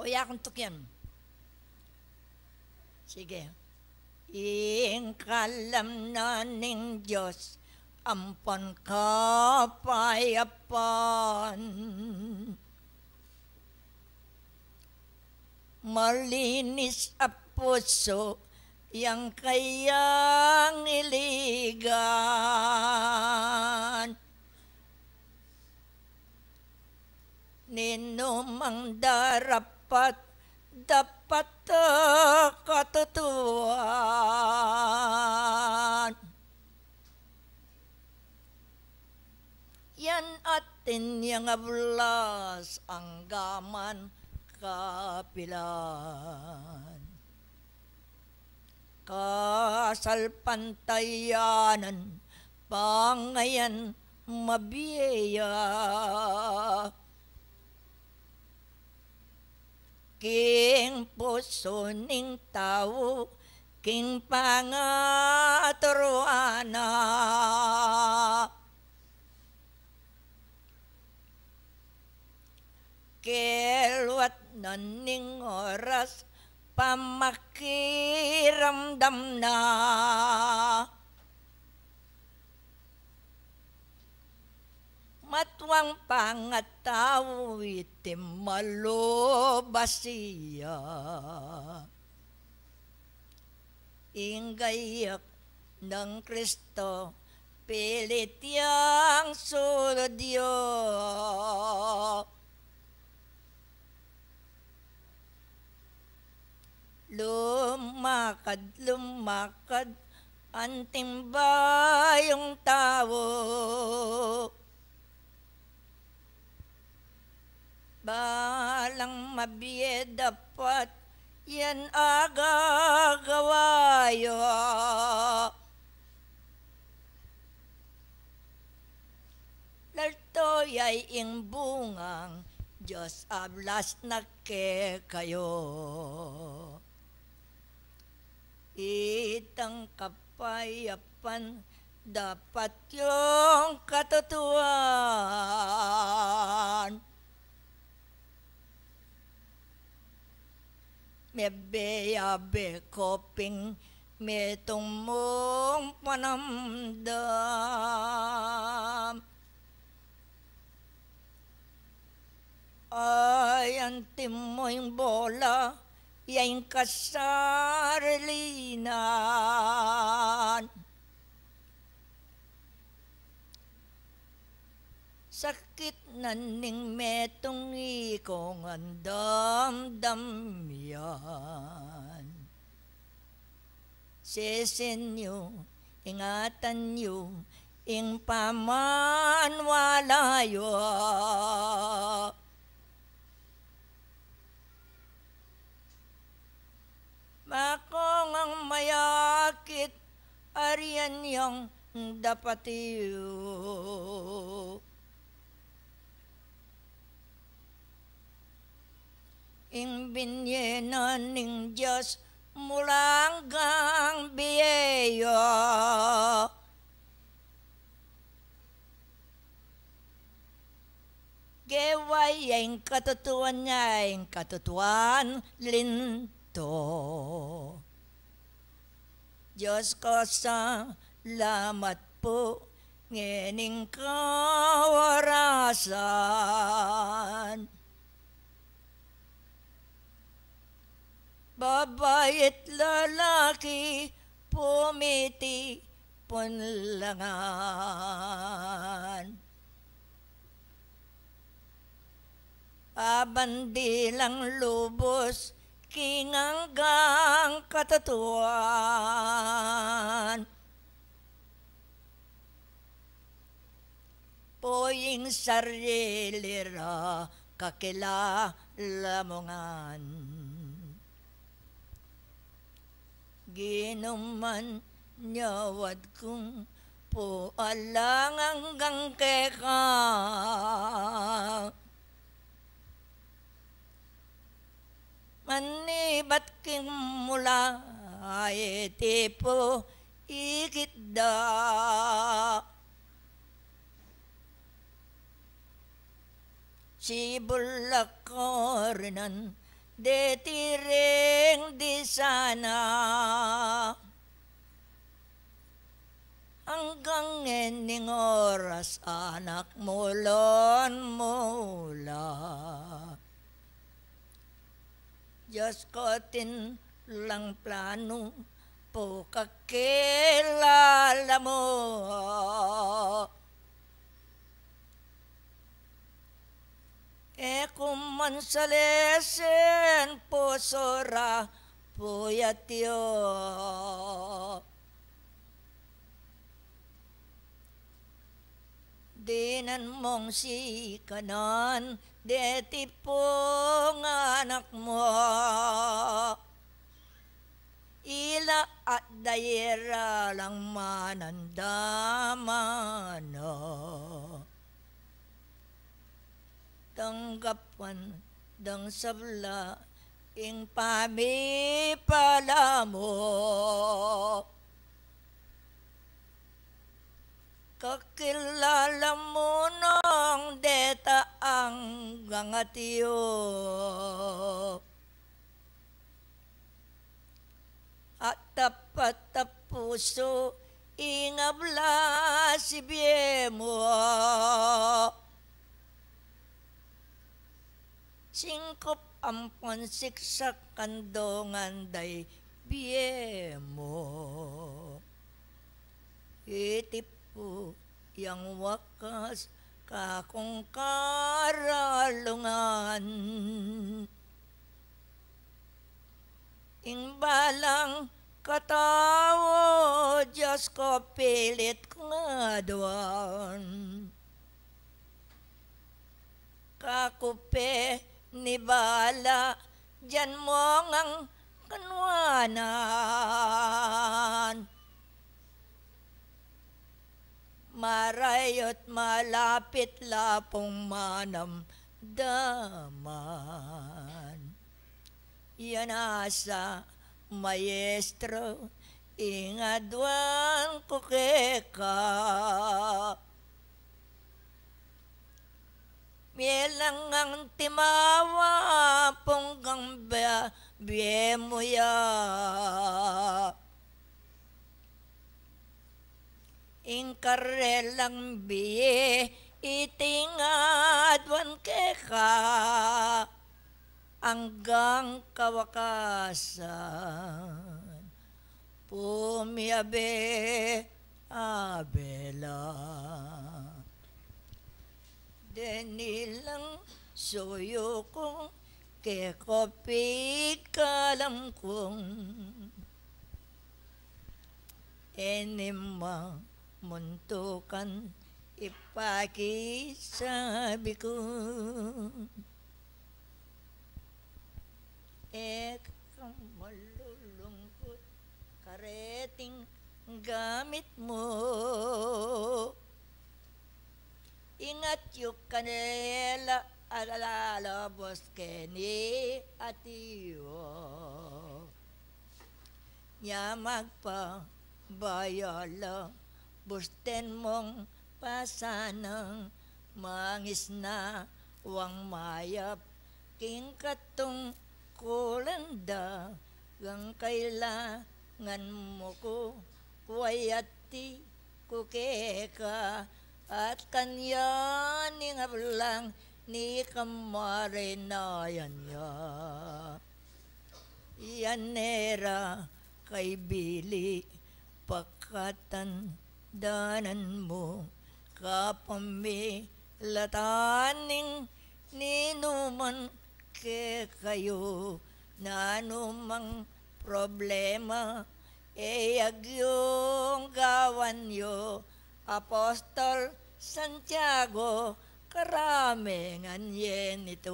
O ya kung tukyan. Sige. Ing kalam na ning Dios ampon kapayapan, malinis a pusu yang kayang iligan. Ninumang darapat, dapat a katutuan, yan atin yang ablas angga man kapilan. Kasalpantayanan, pangayan mabie ya. King pusu ning tau, king pangaturuan na. Keluat na ning oras, pamakiramdam na. Matuang pangatau iti malubas ya. Ing gayak nang Kristo, pilit yang sulud ya. Lumakad, lumakad, anting bayung tau. Balang mabie dapat yan agagawa ya. Lalto ya ing bungang Dios ablas na kekayu. Itang kapayapan dapat yung katutuan. Mebie ya be ko pin metung mung panamdam. Ay, anti mu ing bola, ya ing kasarilinan. Sakit na ning metung, ikong andamdam yan. Sesenyu, ingatan yu ing pamaniwala yu. Makangang mayakit, arian yang dapat yu. Ing binye na ning Dios mulanggang bie ya. Gewa ya ing katutuan nya, ing katutuan linto. Dios ko, salamat pu ngening kaorasan. Babai at lalaki, pumiti pun la ngan. Abandi lang lubus king anggang katatuan. Pu ing sarili ra kakilala mu ngan. Ginu, manyawad kung pu alang anggang keka. Manibat king mula iti pu ikit da. Sibul la karinan deti ring di sana. Anggang ngening oras anak mu lon mula. Dios ko, atin lang planu pu kakilala mu. E ku man salesen pusu ra pu yatyu. Dinan mung sikanan deti pung anak mu. Ila at daya ra lang manandaman na. Tanggapan dang sabla ing pamipala mu. Kakilala mu nong deta anggang atyu. At tapat a pusu ing abla sibie mu. Singkup ampon siksak andungan da i bie mu. Iti pu yang wakas kakung karalungan. Ing balang katau, Dios ko, pilit kung aduan. Kaku pe ni bala, dian mu ngang kanuanan. Marayut malapit la pung manamdaman. Yan a sa, Maestro, ing aduan ku keka. Mielang ngang timawa pung anggang bie mu ya. Ing karelang bie iti ing aduan keka anggang kawakasan. Pumiabe a bela. Deni lang suyu kung keka pigkalam kung e ne mamuntukan ipakisabi ku. E ka malulungkut kareting gamit mu. Ing atyu kanela alalabus keni atyu. Nya magpabaya la, busten mung pasanang mangisna Wang mayap king katungkulan da, gang kailangan mu ku, wayati ku keka, at kanyan ing ablang ni kamarinayan ya. Yan nera kay Bili, pakatandanan mu, kapamilatan ning ninuman kekayu, nanumang problema, e agyung gawan yu, Apostol Santiago, karamengan ye nitu.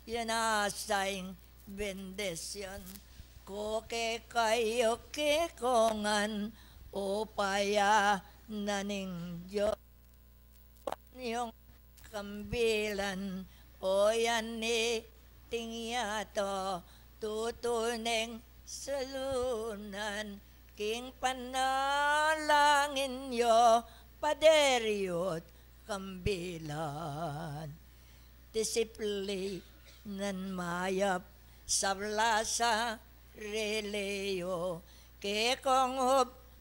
Yan a sa ing bendisyun ku kekayu, kekongan, upaya na ning Dios yung kambilan, o yan iting yatu, tutu neng salunan, king panalangin yu, Pader, yu't kambilan. Disiplinan mayap, sabla sa relihiyon, kekong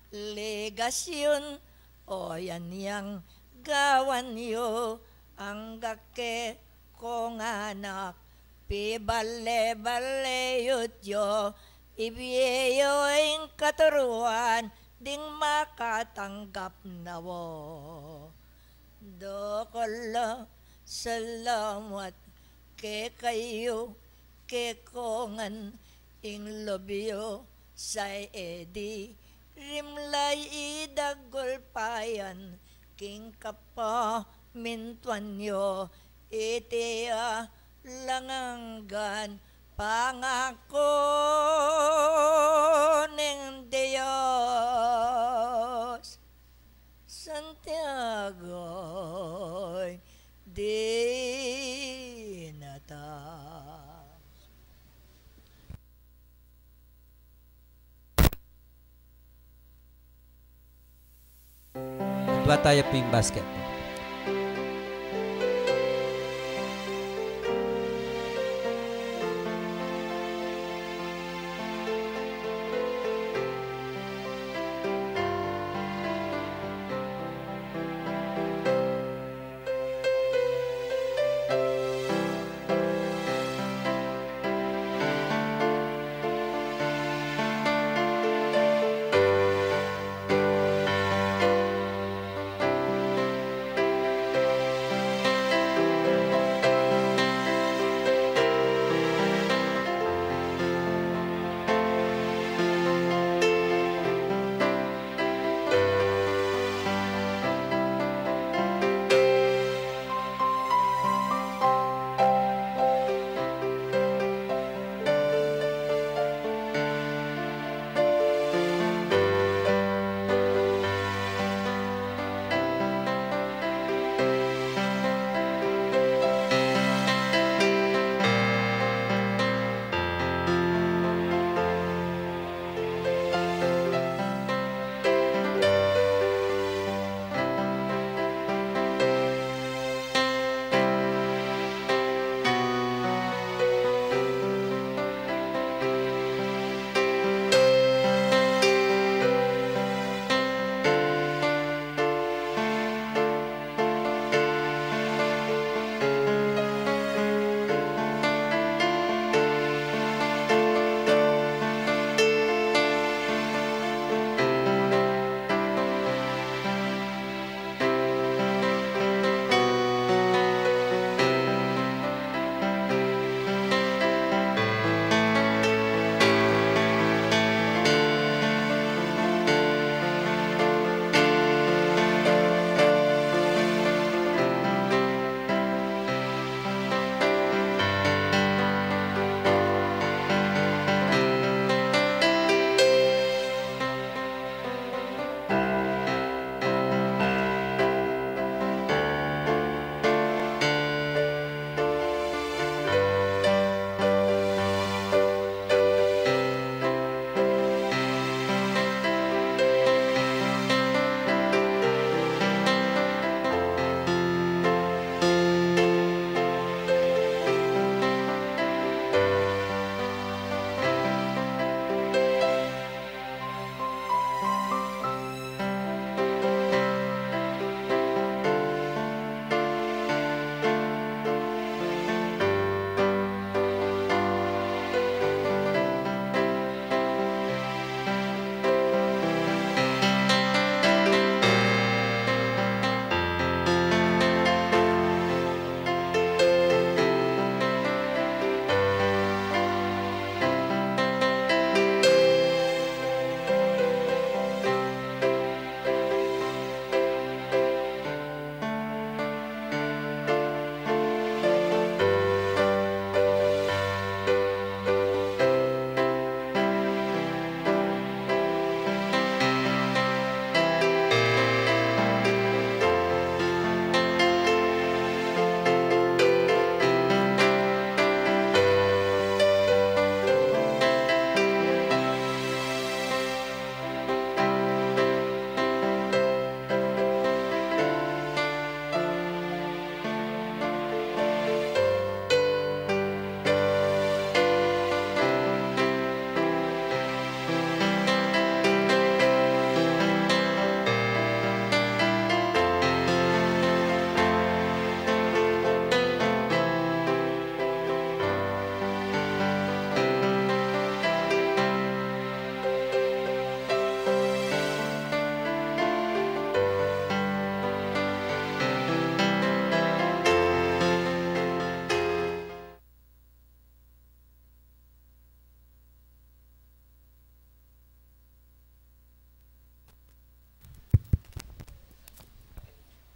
obligasyun, o yan yang gawan yu, angga kekong anak, pibale-bale yu't yu, ibie yu ing katuruan, ding makatanggap na wa. Dakal a salamat kekayu, kekongan, ing lub yu sa e di rimla idagul pa yan, king kapamintuan yu, iti alang anggan pangaku ning Dios. Santiago, dinata. Dua tayo ping basket.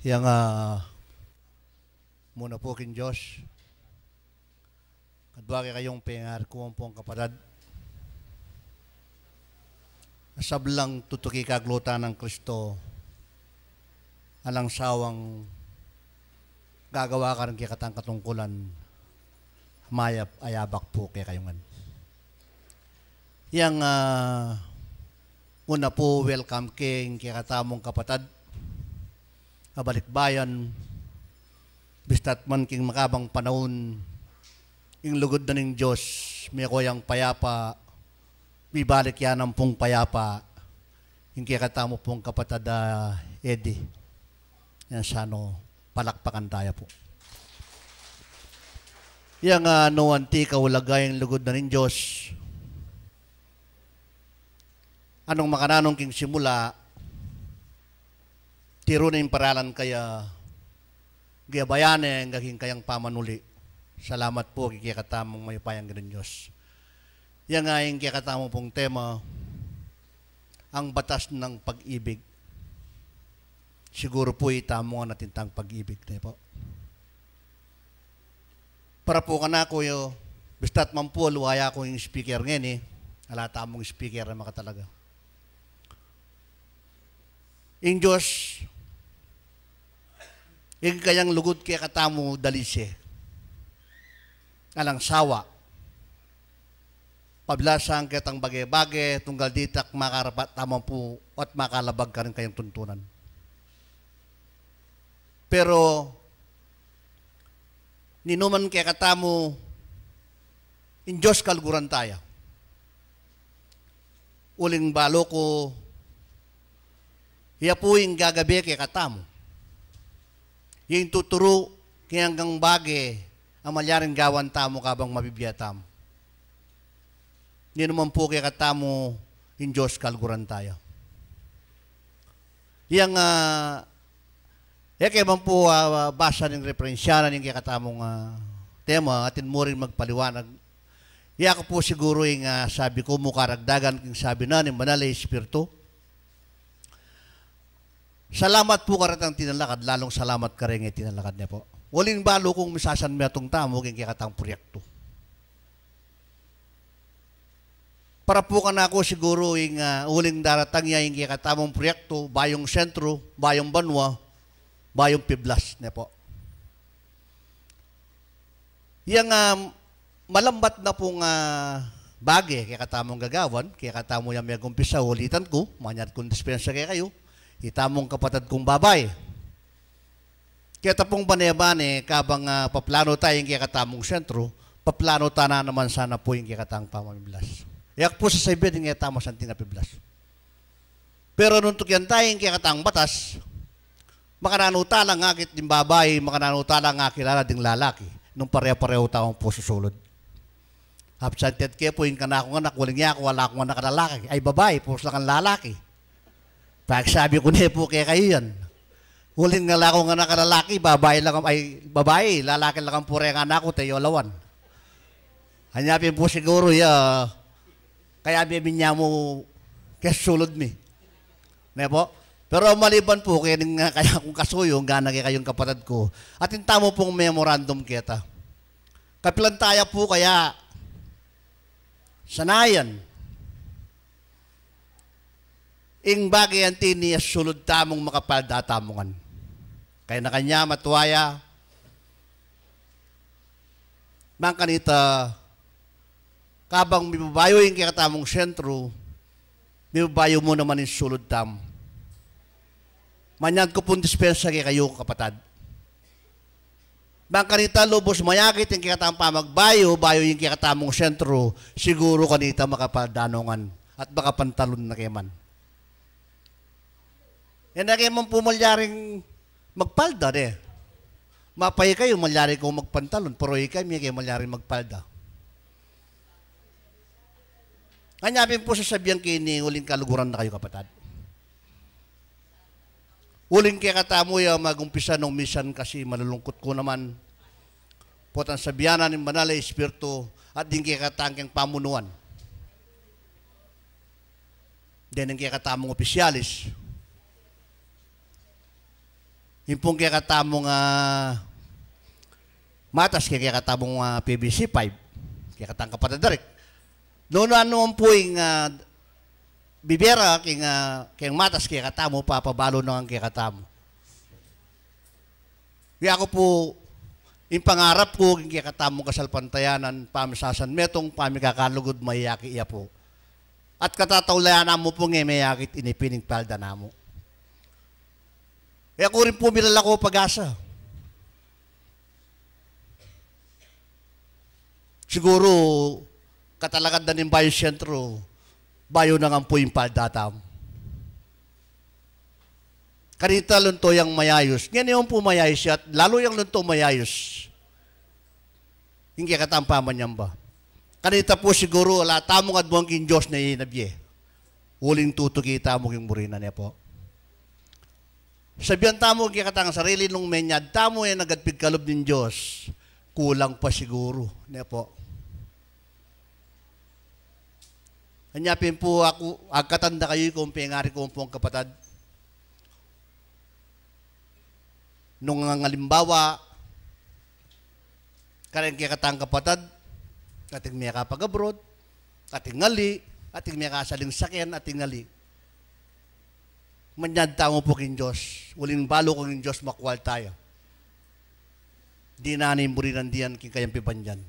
Yang, ah, muna pu king Dios. Kadwa kekayung pengarkuan pung kapatad. Sablang tutuki kaglutan nang Kristo, alang sawang gagawa karing kekatang katungkulan, mayap a yabak pu kekayu ngan. Yang, ah, una pu, welcome ke ing kekatamung kapatad a balikbayan, bista't man king makabang panaun, ing lugud na ning Dios, meko yang payapa, bibalik ya naman pung payapa, ing kekatamu pung kapatad a Eddie. Yang sano, palakpakan taya pu. Yang, ah, nu anti kaulaga ing lugud na ning Dios. Anung makananung king simula, tiru na ing paralan kaya, gabayan ne, angga king kayang pamanuli. Salamat pu king kekatamung mayupayang Ginung Dios. Yang, ah, ing kekatamu pung tema, ang batas ng pag-ibig. Siguru pu itamu ngan atin tang pag-ibig, ne pu. Para pu kanaku, yo, bista't man pu aliwa ya ku ing speaker ngeni, ala tamung speaker a makatalaga. Ing Dios, ing kayang lugud kekatamu dalise, alang sawa. Pabilasan ketang bage-bage, tunggal ditak makarapat tamu pu at makalabag karing kayang tuntunan. Pero, ninuman kekatamu, ing Dios kaluguran taya. Uling balu ku, iya pu ing gagabe kekatamu. Iya ing tuturu king anggang bage a malyaring gawan tamu kabang mabibie tamu. Ninuman pu kekatamu, ing Dios kaluguran taya. Yang, ah, e ke man pu, ah, basa ning referensya na ning kekatamung, ah, tema, atin mu ring magpaliwanag. Iya ku pu siguru ing, ah, sabi ku mu karagdagan king sabi na ning Banal a Espiritu. Salamat pu karetang tinalakad, lalung salamat kareng e tinalakad ne pu. Uling balu kung misasanmetung tamu king kekatang proyektu. Para pu kanaku siguru ing, ah, uling daratang ya ing kekatamung proyektu, bayung sentru, bayung banua, bayung piblas, ne pu. Yang, ah, malambat na pung, ah, bage kekatamung gagawan, kekatamu yang megumpisa, ulitan ku, manyad kung dispensa kekayu, itamung kapatad kung babai. Keta pung bane-bane, kabang, ah, paplanu ta ing kekatamung sentru, paplanu ta na naman sana pu ing kekatang pamamiblas. E ku pu sasabian ing e tamu santing a piblas. Pero nung tukian ta ing kekatang batas, makananu ta lang akit ding babai, makananu ta lang akilala ding lalaki, nung pare-parehu tamung pususulud. Absent ke pu ing kanakung anak, uling yaku ala kung anak a lalaki, ay babai, pus la kang lalaki. Pagsabi ku ne pu kekayu yan. Uling ala kung anak a lalaki, babai la kang, ay, babai, lalaki la kang pure ing anak ku, te yu lawan. Anya pin pu siguru ya, kaya bibin ya mu kesulud mi. Ne pu? Pero maliban pu keni, ah, kaya kung kasuyu, ngana kekayung kapatad ku. Atin tamu pung memorandum keta. Kapilan taya pu kaya sanayan ing bage anti ini a sulud tamung makapalda tamu ngan. Kaya na kanya matua ya, bang kanita, kabang mibabayu ing kekatamung sentru, mibabayu mu naman ing sulud tamu. Manyad ku pung dispensa kekayu, kapatad. Bang kanita lubus mayakit ing kekatang pamagbayu, bayu ing kekatamung sentru, siguru kanita makapalda no ngan at makapantalun na ke man. E na ke man pu malyaring magpalda, de. Mapay kayu, malyari kung magpantalun, pero ikami e ke malyaring magpalda. Anya pin pu sasabian ke ini, uling kaluguran na kayu, kapatad. Uling kekatamu ya magumpisa nung misan kasi malulungkut ku naman. Potang sabian na ning Banal a Espiritu at ding kekatang keng pamunuan. Deng kekatamung opisyalis. Ing pung kekatamung, ah, matas, keng kekatamung, ah, P B C five, kekatang kapatad da rin. Nung anu pu ing, ah, bibie ra keng, ah, keng matas kekatamu, papabalu na keng kekatamu. Kaya ku pu, ing pangarap ku keng kekatamung kasalpantayanan, pamisasan metung, pamikakalugud, mayayakit ya pu. At katataulayan na mu pu nge mayayakit ini pin ing palda namu. E ku rin pu milalako pag-asa. Siguru, katalakad da ning Bayu Sentro, bayu na ngan pu ing palda tamu. Kanita lunto yang mayayus. Ngeni pu mayayus ya, at lalu yang lunto mayayus. Ing kekatang pamanyamba. Kanita pu siguru, ala tamung adwan king Dios na inabie. Uling tutuki tamu king buri na, ne pu. Sabian tamu king kekatang sarili nung menyad tamu e na agad pigkalub ning Dios, kulang pa siguru, ne pu. Anya pin pu aku, agkatan da kayu kung pengari kung pung kapatad. Nung ang alimbawa, kareng kekatang kapatad, ating mekapag-abroad, ating ali, ating mekasaling sakyan, ating ali. Manyad tamu pu king Dios, uling balu ku king Dios makwalta ya. Dinan ing buri nang dinan king kayang pibandian.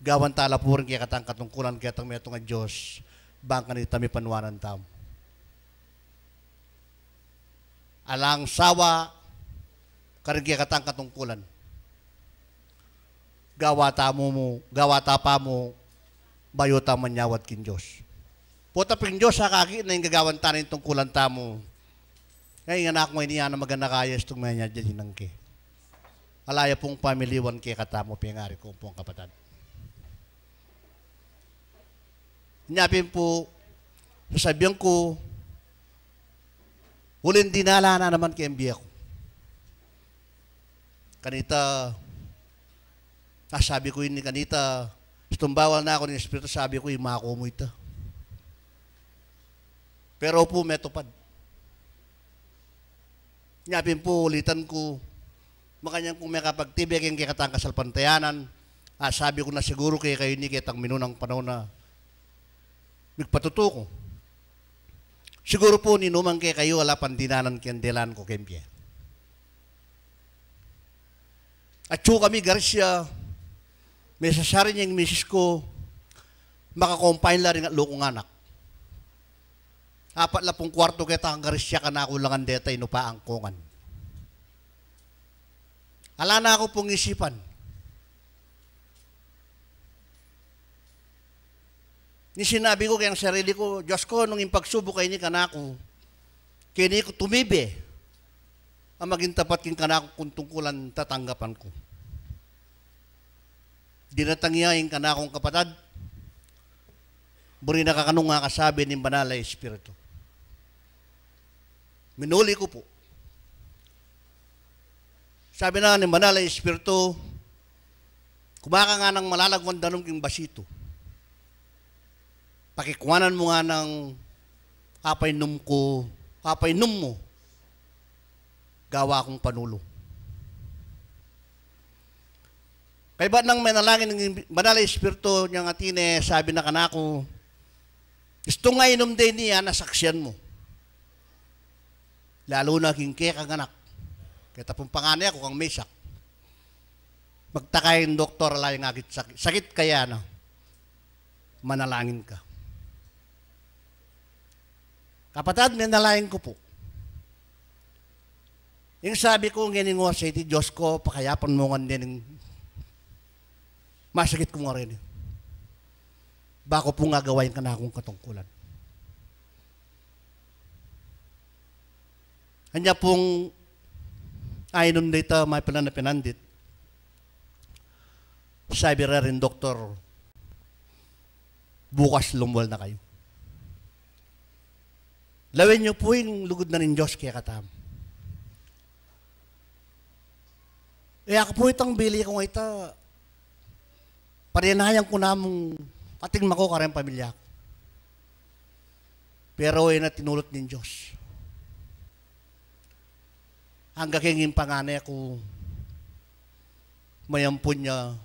Gawan tala pu ring kekatang katungkulan ketang metung a Dios, bang kanita mipanwanan tamu. Alang sawa, kareng kekatang katungkulan. Gawa tamu mu, gawa ta pa mu, bayu ta manyawad king Dios. Pota pin Dios, akakit na ing gagawan ta na ing tungkulan tamu. Kaya ing anak mu ini, ana maganaka ya, istung manyad ya dinang ke. Ala ya pung pamiliwan kekatamu, pengari kung pung kapatad. Nya pin pu, sasabian ku, uling dinala na naman keng bie ku. Kanita, ah, sabi ku ini kanita, istung bawal na ku ning Espiritu, sabi ku, imaku mu ita. Pero pu, metupad. Nya pin pu, ulitan ku, makanyan kung mekapagtibie keng kekatang kasalpantayanan, ah, sabi ku na siguru kekayu ini ketang minunang panaun a migpatutu ku. Siguru pu, ninuman kekayu ala pang dinalan keng delan ku keng bie. Atsu kami Garcia, mesasari ne ing misis ku, maka-confine la ring atlu kung anak. Apat la pung kuartu keta kang Garcia, kanaku la ngan deta, inupaan ku ngan. Ala na ku pung isipan. Ni sinabi ku keng sarili ku, Dios ku, nung ing pagsubuk a ini kanaku, keni ku tumibe a maging tapat king kanaku kung tungkulan, tatanggapan ku. Dinatang ya ing kanakung kapatad, buri na kakanung akasabi ning Banal a Espiritu. Minuli ku pu. Sabi na ning Banal a Espiritu, kumaka nga nang malalagwan danum king basitu. Pakikuanan mu nga nang apainum ku, apainum mu, gawa kung panulu. Kaybat nang menalangin ing Banal a Espiritu, inyang atin e, sabi na kanaku, istung ainum de ini, ana, saksian mu. Lalu na king kekang anak. Keta pung pangane ku kang Mesak. Magtaka ing doktor, ala yang akit sakit. Sakit ka ya, ana? Manalangin ka. Kapatad, menalangin ku pu. Ing sabi ku, ngening oras a iti, Dios ku, pakayapan mu ngan dening masakit kung areni. Ba ku pung agawa ing kanakung katungkulan. Anya pung ainum da ita, mapilan a pinandit. Sabi ra ring doktor, bukas lumual na kayu. Lawen yu pu ing lugud na ning Dios kekatamu. E, aku pu itang bili kung ita, padenayan ku na mung ating mako kareng pamilya ku. Pero e na tinulut ning Dios. Angga keng ing pangane ku, mayampu ya,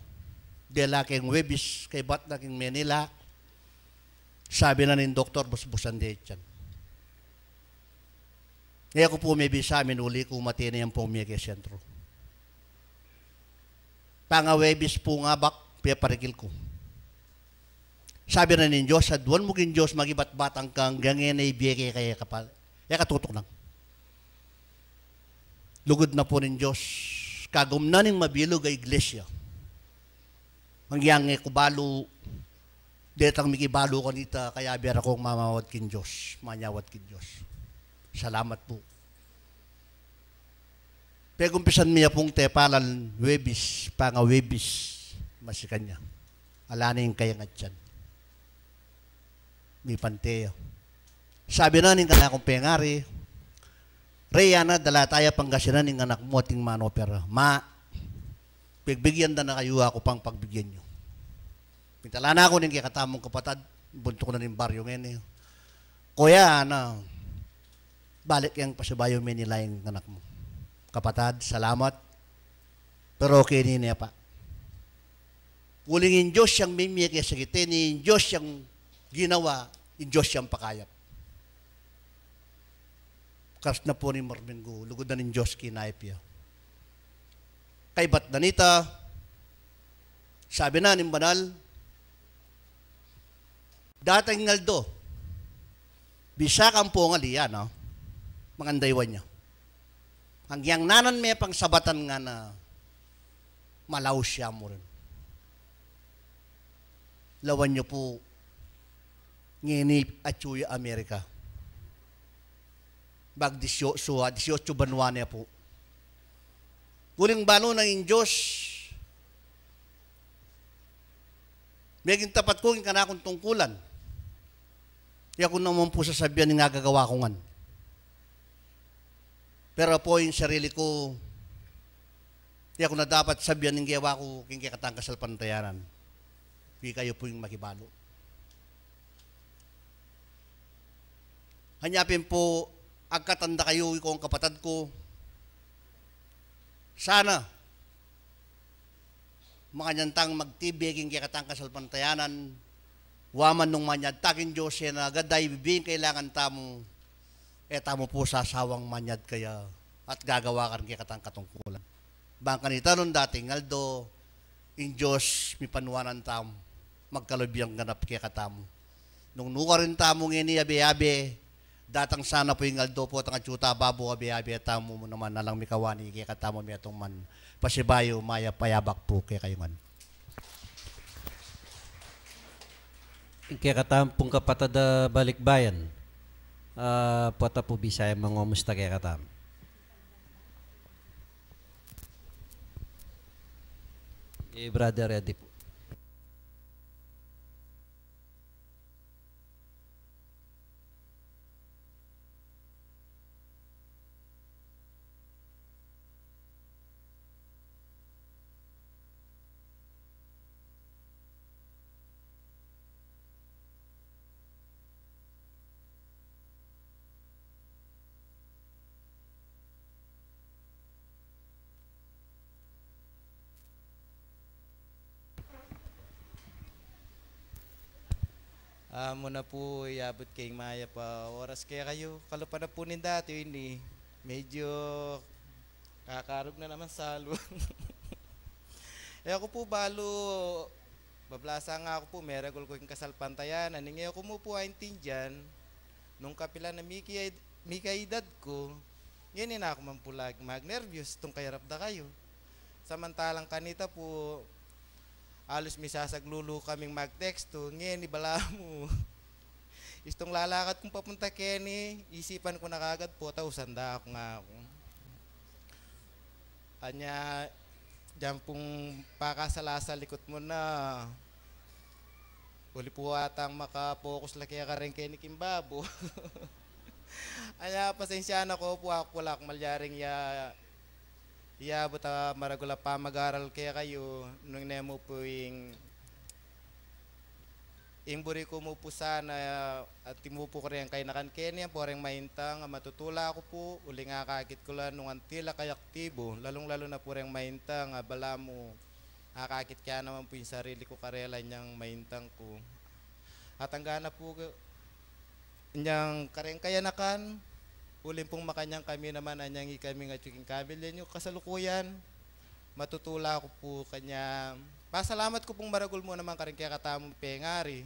dela keng Huwebes, kaybat na keng Manila. Sabi na ning doktor, busbusan de ing tiyan. E ku pu mebisa, minuli ku, mate ne ampong mie keng sentro. Panga-Huwebes pu ngabak, peparikil ku. Sabi na ning Dios, aduan mu king Dios, magibat-batang ka, anggang e na ibie ke kaya kapal. E katutuknang. Lugud na pu ning Dios, kagum na ning mabilug a iglesia. Mangyang e ku balu, detang mikibalu kanita, kayabe ra kung mamawad king Dios, manyawad king Dios. Salamat pu. Pegumpisan mi ya pung tepalan Huwebes, panga-Huwebes, masikan ya. Ala ne ing kayangat tiyan. Mipante ya. Sabi na ning kanakung pengari, Re, yana, dala taya Pangasinan ing anak mu at ing manopera. Ma, pigbigyan da na kayu, aku pang pagbigyan yu. Pintala na ku ning kekatamung kapatad, buntuk na ning baryo ngeni. Kuya, ana, balik yang pasibayu Manila ing anak mu. Kapatad, salamat. Pero okay ne, ne pa. Uling ing Dios yang mimie kesa keti, ing Dios yang ginawa, ing Dios yang pakayap. Karas na pu ning marminggu, lugud na ning Dios, kinayap ya. Kaybat na nita, sabi na ning banal, dating aldo, bisa kang pungal iya, no? Mangandaywan ya. Anggiyang nanan me pang sabatan ngana, malaus ya mu rin. Lawan yu pu, ngeni atyu ya Amerika. Mag-dieciocho, ah, dieciocho banwa ne pu. Uling balu na ing Dios, meging tapat ku king kanakung tungkulan. E ku naman pu sasabian ing agagawa ku ngan. Pero pu ing sarili ku, e ku na dapat sabian ing gewa ku king kekatang kasalpantayanan. Ikayu pu ing makibalu. Anya pin pu, agkatan da kayu, ikong kapatad ku, sana makanyan tang magtibe king kekatang kasalpantayanan, wa man nung manyad ta king Dios, e na agad da ibibie ing kailangan tamu, e tamu pu sasawang manyad kaya at gagawa karing kekatang katungkulan. Bang kanita nung dating aldo, ing Dios mipanwanan tamu, magkalub yang ganap kekatamu. Nung nukarin tamu ngeni abe-abe, datang sana pu ing aldo potang atyu ta babo, abe-abe tamu naman alang mikawani kekatamu metung man. Pasibayu, mayap a yabak pu kekayu ngan. Kekatamu pung kapatad a balikbayan, ah, pota pu bisa yang mangomusta kekatamu. Eh, Brother Eddie pu. Amu na pu, iyabut ke ing mayap a oras kekayu. Kalupa na pu ning dati ini. Medyo kakarug na naman salu. E ku pu balu, bablasang aku pu, meragul ku ing kasalpantayanan, ing e ku mu pu aintindian, nung kapilan na miki-, mikaedad ku, ngeni na ku man pu laging magnerbyos, tung kayarap da kayu. Samantalang kanita pu, alus misasaglulu kaming magtekstu, ngeni balamu. Istung lalakad kung papunta keni, isipan ku na kagad pu, tausan da ku, nga ku. Anya, dinan pung pakasalasal ikut mu na. Uli pu atang makapokus la keka reng keni king babo. Anya, pasensya na ko pu, aku la ku malyaring ya, iyabut a maragul a pamagaral kekayu, nung ne mu pu ing Ing buri ku mu pu sana, at timupu ku reng kayanakan keni, ampo reng maintang, a matutula ku pu, uling akakit ku la nung anti la kayaktibu, lalung-lalu na pu reng maintang, a balamu akakit ke naman pu ing sarili ku karela inyang maintang ku. At angga na pu ke-, inyang kareng kayanakan, uling pung makanyan kami naman, anyang ikami ngan atyu king pamilya yu kasalukuyan, matutula ku pu kanya. Pasalamat ku pung maragul mu naman karing kekatamung pengari.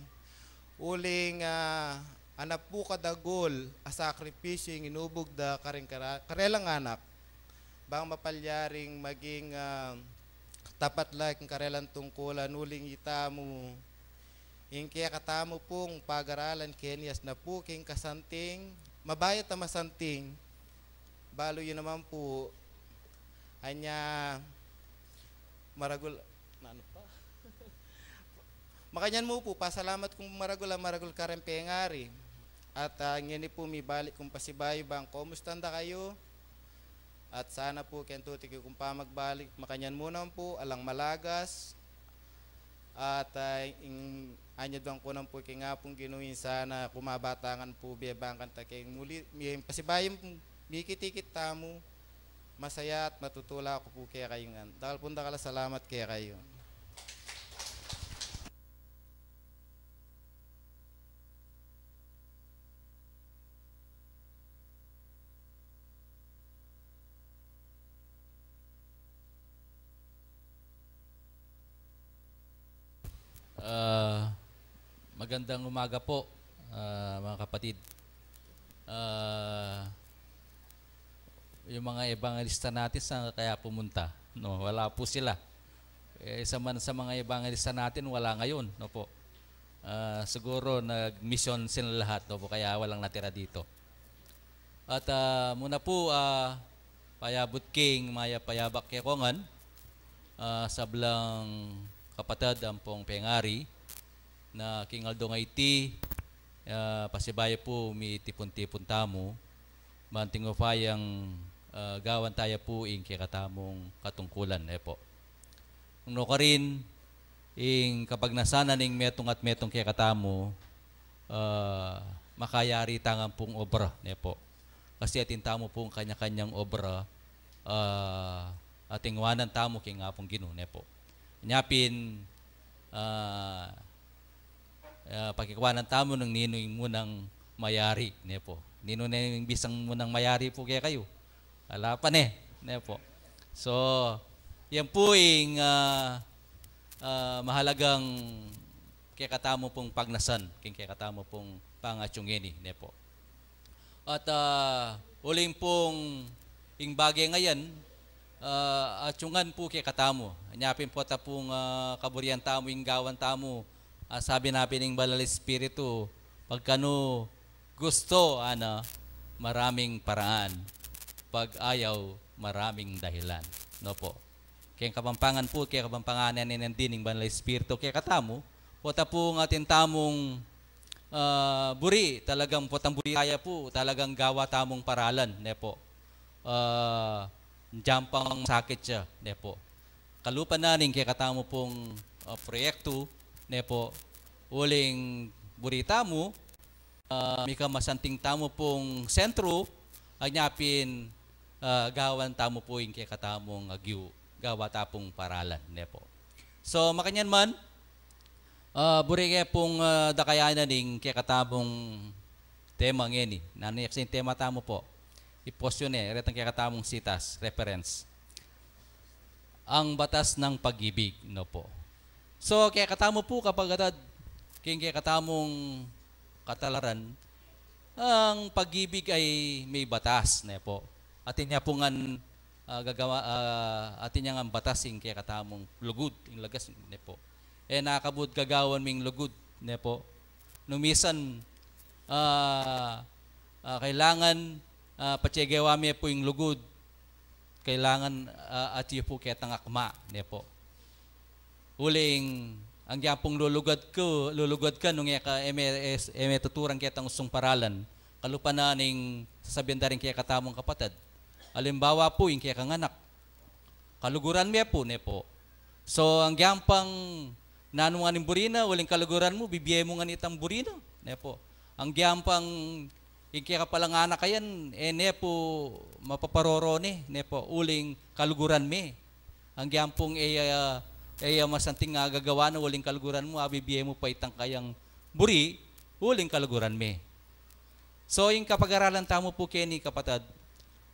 Uling, ah, anak pu kadagul a sakripisyu ing inubug da karing kara-, karelang anak. Bang mapalyaring maging, ah, tapat la king karelang tungkulan uling itamu. Ing kekatamu pung pagaralan keni asna pu king kasanting, mabayat a masanting. Balu yu naman pu, anya maragul, na ano pa? Makanyan mu pu, pasalamat kung maragul a maragul kareng pengari. At, ah, ngeni pu mibalik kung pasibayu bang komusta nda kayu. At sana pu keng tutuki kung pamagbalik, makanyan mu naman pu, alang malagas. At, ah, ing anyad bang ku naman pu king Apung Ginu, ing sana kumabatangan pu, bebangkan ta keng muli, mi-, pasibayu mikit-ikit tamu, masaya at matutula ku pu kekayu ngan. Dakal pung dakal a salamat kekayu. Ah, magandang umaga po, ah, mga kapatid. Ah, yung mga ebangelista natin, saan kaya pumunta? No, wala po sila. Eh, isa man sa mga ebangelista natin, wala ngayon, no po. Ah, siguro nagmisyon sila lahat, no po, kaya walang natira dito. At, ah, muna po, ah, payabut king mayap a yabak kekongan, ah, sablang kapatad ampong pengari, na king aldo ngeni, ah, pasibayu pu mitipun-tipun tamu, ban king upayang, ah, gawan taya pu ing kekatamung katungkulan, e po. Nukarin, ing kapagnasan na ning metung at metung kekatamu, ah, makayari taya ngan pung obra, ne po. Kasi atin tamu pung kanya-kanyang obra, ah, atin wanan tamu king Apung Ginu, ne po. Nya pin, ah, ah, pakikwanan tamu nung ninu ing munang mayari, ne po. Ninu ne ing bisang munang mayari pu kekayu? Ala pa ne, ne po. So, yan pu ing, ah, ah, mahalagang kekatamu pung pagnasan, king kekatamu pung pangatyu ngeni, ne po. At, ah, uling pung ing bage ngayan, ah, atyungan pu kekatamu. Nya pin pota pung, ah, kaburian tamu ing gawan tamu, ah, sabi na pin ning Banal Espiritu, pagkanu gusto, ana, maraming paraan. Pag ayaw, maraming dahilan. No po. Keng Kapampangan pu, keng Kapampangan, yan, yan din ing Banal Espiritu kekatamu. Pota pu ing atin tamung, ah, buri, talagang potang buri taya pu, talagang gawa tamung paralan, ne po. Ah, dyan pang sakit ya, ne po. Kalupa na ning kekatamu pung, ah, proyektu, ne po, uling buri tamu, ah, mika masanting tamu pung sentru, anya pin, ah, gawan tamu pu ing kekatamung agyu, gawa ta pung paralan, ne po. So, makanyan man, ah, buri ke pung, ah, dakayanan ing kekatamung tema ngeni. Nanu ya kasi ing tema tamu po? I-post yu ne, retang kekatamung sitas, reference. Ang batas ng pag-ibig, no po. So, kekatamu pu, kapatad, king kekatamung katalaran, ang pag-ibig ay may batas, ne po. Atin ya pu ngan, ah, gagawa, ah, atin ya ngan batas ing kekatamung lugud, ing lagas, ne po. E na kabud gagawan ming lugud, ne po. Nung misan, ah, ah, kailangan, ah, patse gewa me pu ing lugud, kailangan, ah, atyu pu ketang akma, ne po. Uling, anggyang pung lulugad ku, lulugad ka nung e ka, e me, e, e me tuturan ketang usung paralan. Kalupa na ning sasabian da ring kekatamung kapatad. Alimbawa pu, ing kekang anak. Kaluguran me pu, ne po. So, anggyang pang, Nanu ngan ing buri na, uling kaluguran mu, bibie mu ngan itang buri na, ne po. Agyang pang ing keka palang anak a yan, e ne po mapaparoro ne, ne po, uling kaluguran me. Agyang pung e ya, e ya masanting a gagawan na, uling kaluguran mu, abibie mu pa itang kayang buri, uling kaluguran me. So, ing kapag-aralan tamu pu keni, kapatad,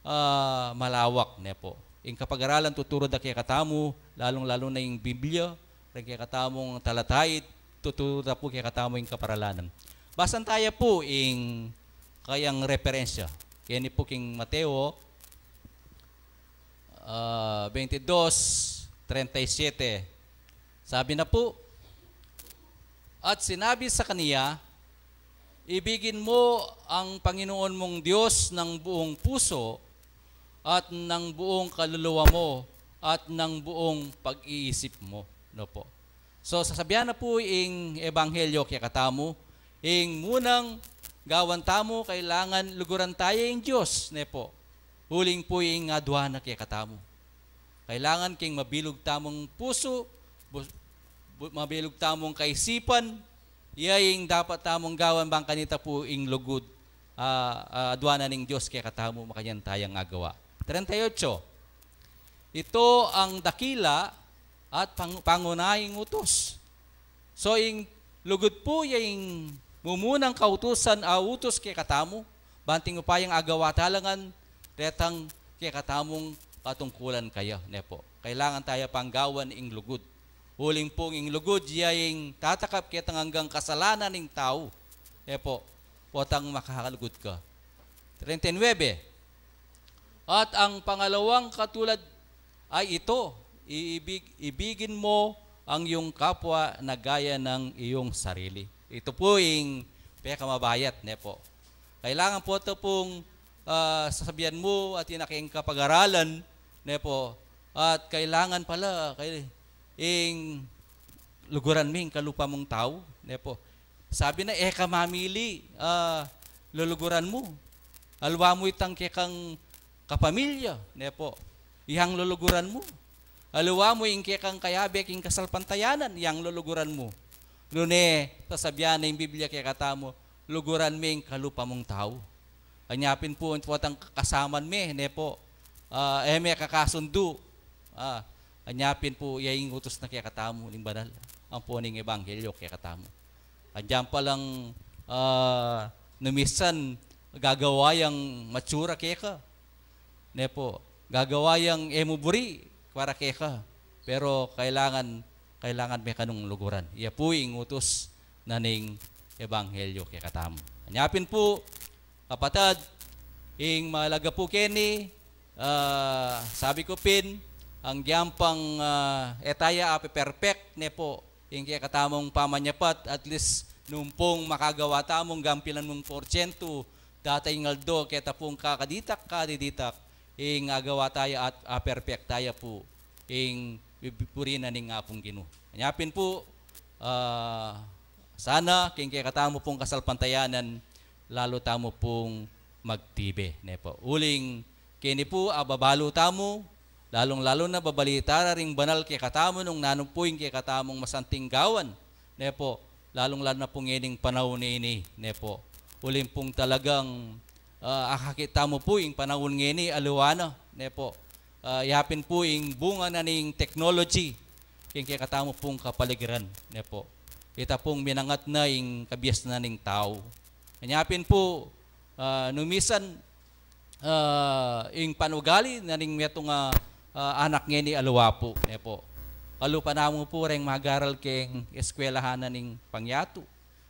ah, malawak, ne po. Ing kapag-aralan tuturu da kekatamu, lalung-lalu na ing Biblia, reng kekatamung talataid, tuturu da pu kekatamu ing kaparalanan. Basan taya pu ing kayang referensya. Keni pu king Mateo, ah, twenty-two, thirty-seven. Sabi na pu, at sinabi sa kaniya, "Ibigin mo ang Panginoon mong Diyos ng buong puso at ng buong kaluluwa mo at ng buong pag-iisip mo." No po. So, sasabian na pu ing ebanghelyo kekatamu, ing munang gawan tamu, kailangan luguran taya ing Diyos, ne po. Uling pu ing aduan na kekatamu. Kailangan king mabilug tamung pusu, bu-, bu-, mabilug tamung kaisipan, iya ing dapat tamung gawan bang kanita pu ing lugud, ah, ah, aduan na ning Diyos kekatamu, makanyan tayang agawa. Treinta y ocho. Ito ang dakila at pang-, pangunahing utos. So, ing lugud pu, ya ing mumunang kautusan a utus kekatamu, banting upayang agawa tala ngan retang kekatamung katungkulan kaya, ne po. Kailangan taya pang gawan ing lugud. Uling pung ing lugud, ya ing tatakap ketang anggang kasalanan ning tau, ne po. Potang makakalugud ka. Treinta y nuebe. At ang pangalawang katulad ay ito, "Iibig-, ibigin mo ang iyong kapwa na gaya ng iyong sarili." Ito pu ing pekamabayat, ne po. Kailangan pu ito pung, ah, sasabian mu at ing aking kapag-aralan, ne po. At kailangan pala, kay-, ing luguran me ing kalupa mung tau, ne po. Sabi na, e ka mamili, ah, luluguran mu. Aliwa mu itang kekang kapamilya, ne po. Yang luluguran mu. Aliwa mu ing kekang kayabe king kasalpantayanan, yang luluguran mu. Nune, sasabian na ing Biblia kekatamu, luguran me ing kalupa mung tau. Anya pin pu, potang kasaman me, ne po. Ah, e me kakasundu. Ah, anya pin pu, iya ing utus na kekatamu ning banal. Ampo ning ebanghelyo kekatamu. Agyang palang, ah, nu minsan gagawa yang matsura keka. Ne po, gagawa yang e mu buri para keka. Pero kailangan, kailangan me kanung luguran. Iya pu ing utus na ning ebanghelyo kekatamu. Anya pin pu, kapatad, ing malaga pu keni, ah, sabi ku pin, agyang pang, ah, e taya ape-perfect, ne po, ing kekatamung pamanyapat, at least nung pung makagawa tamung gampilan mung porsyento, dataing aldo, keta pung kakaditak, kadiditak, ing agawa taya at ape-perfect taya pu, ing biburi na ning Apung Ginu. Anya pin pu, ah, sana, king kekatamu pung kasalpantayanan, lalu tamu pung magtibe, ne po. Uling, keni pu, ababalu tamu, lalung-lalu na babalita ra ring banal kekatamu nung nanu pu ing kekatamung masanting gawan, ne po. Lalung-lalu na pu ngening panaun ini, ne po. Uling pung talagang, ah, akakit tamu pu ing panaun ngeni, aliwa na, ne po. Ah, iya pin pu ing bunga na ning technology, king kekatamu pung kapaligiran, ne po. Ita pung minangat na ing kabiasnan ning tau. Anya pin pu, ah, nu minsan, ah, ing panugali na ning metung a, ah, anak ngeni aliwa pu, ne po. Kalupa namu pu reng magaral keng eskwelahan na ning pangyatu.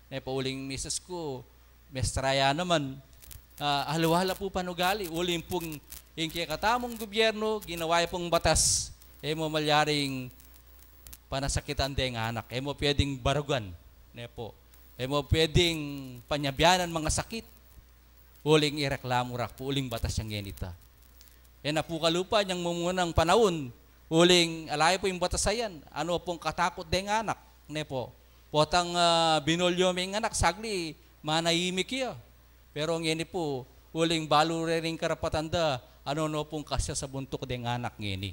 Ne po, uling misis ku, mestra ya naman, ah, aliwa la pu panugali, uling pung ing kekatamung gubyernu, ginawa ya pung batas, e mu malyaring panasakitan deng anak, e mu pwedeng barugan, ne po. E mu pwedeng panyabianan mangasakit, uling ireklamu ra pu, uling batas yang ngeni ta. E na pu kalupa, inyang mumunang panaun, uling ala ya pu ing batas a yan, anu pung katakut deng anak, ne po. Potang, ah, binulyo me ing anak, sagli, manahimik ya. Pero ngeni pu, uling balu re ring karapatan da, anu no pung kasya sa buntuk deng anak ngeni.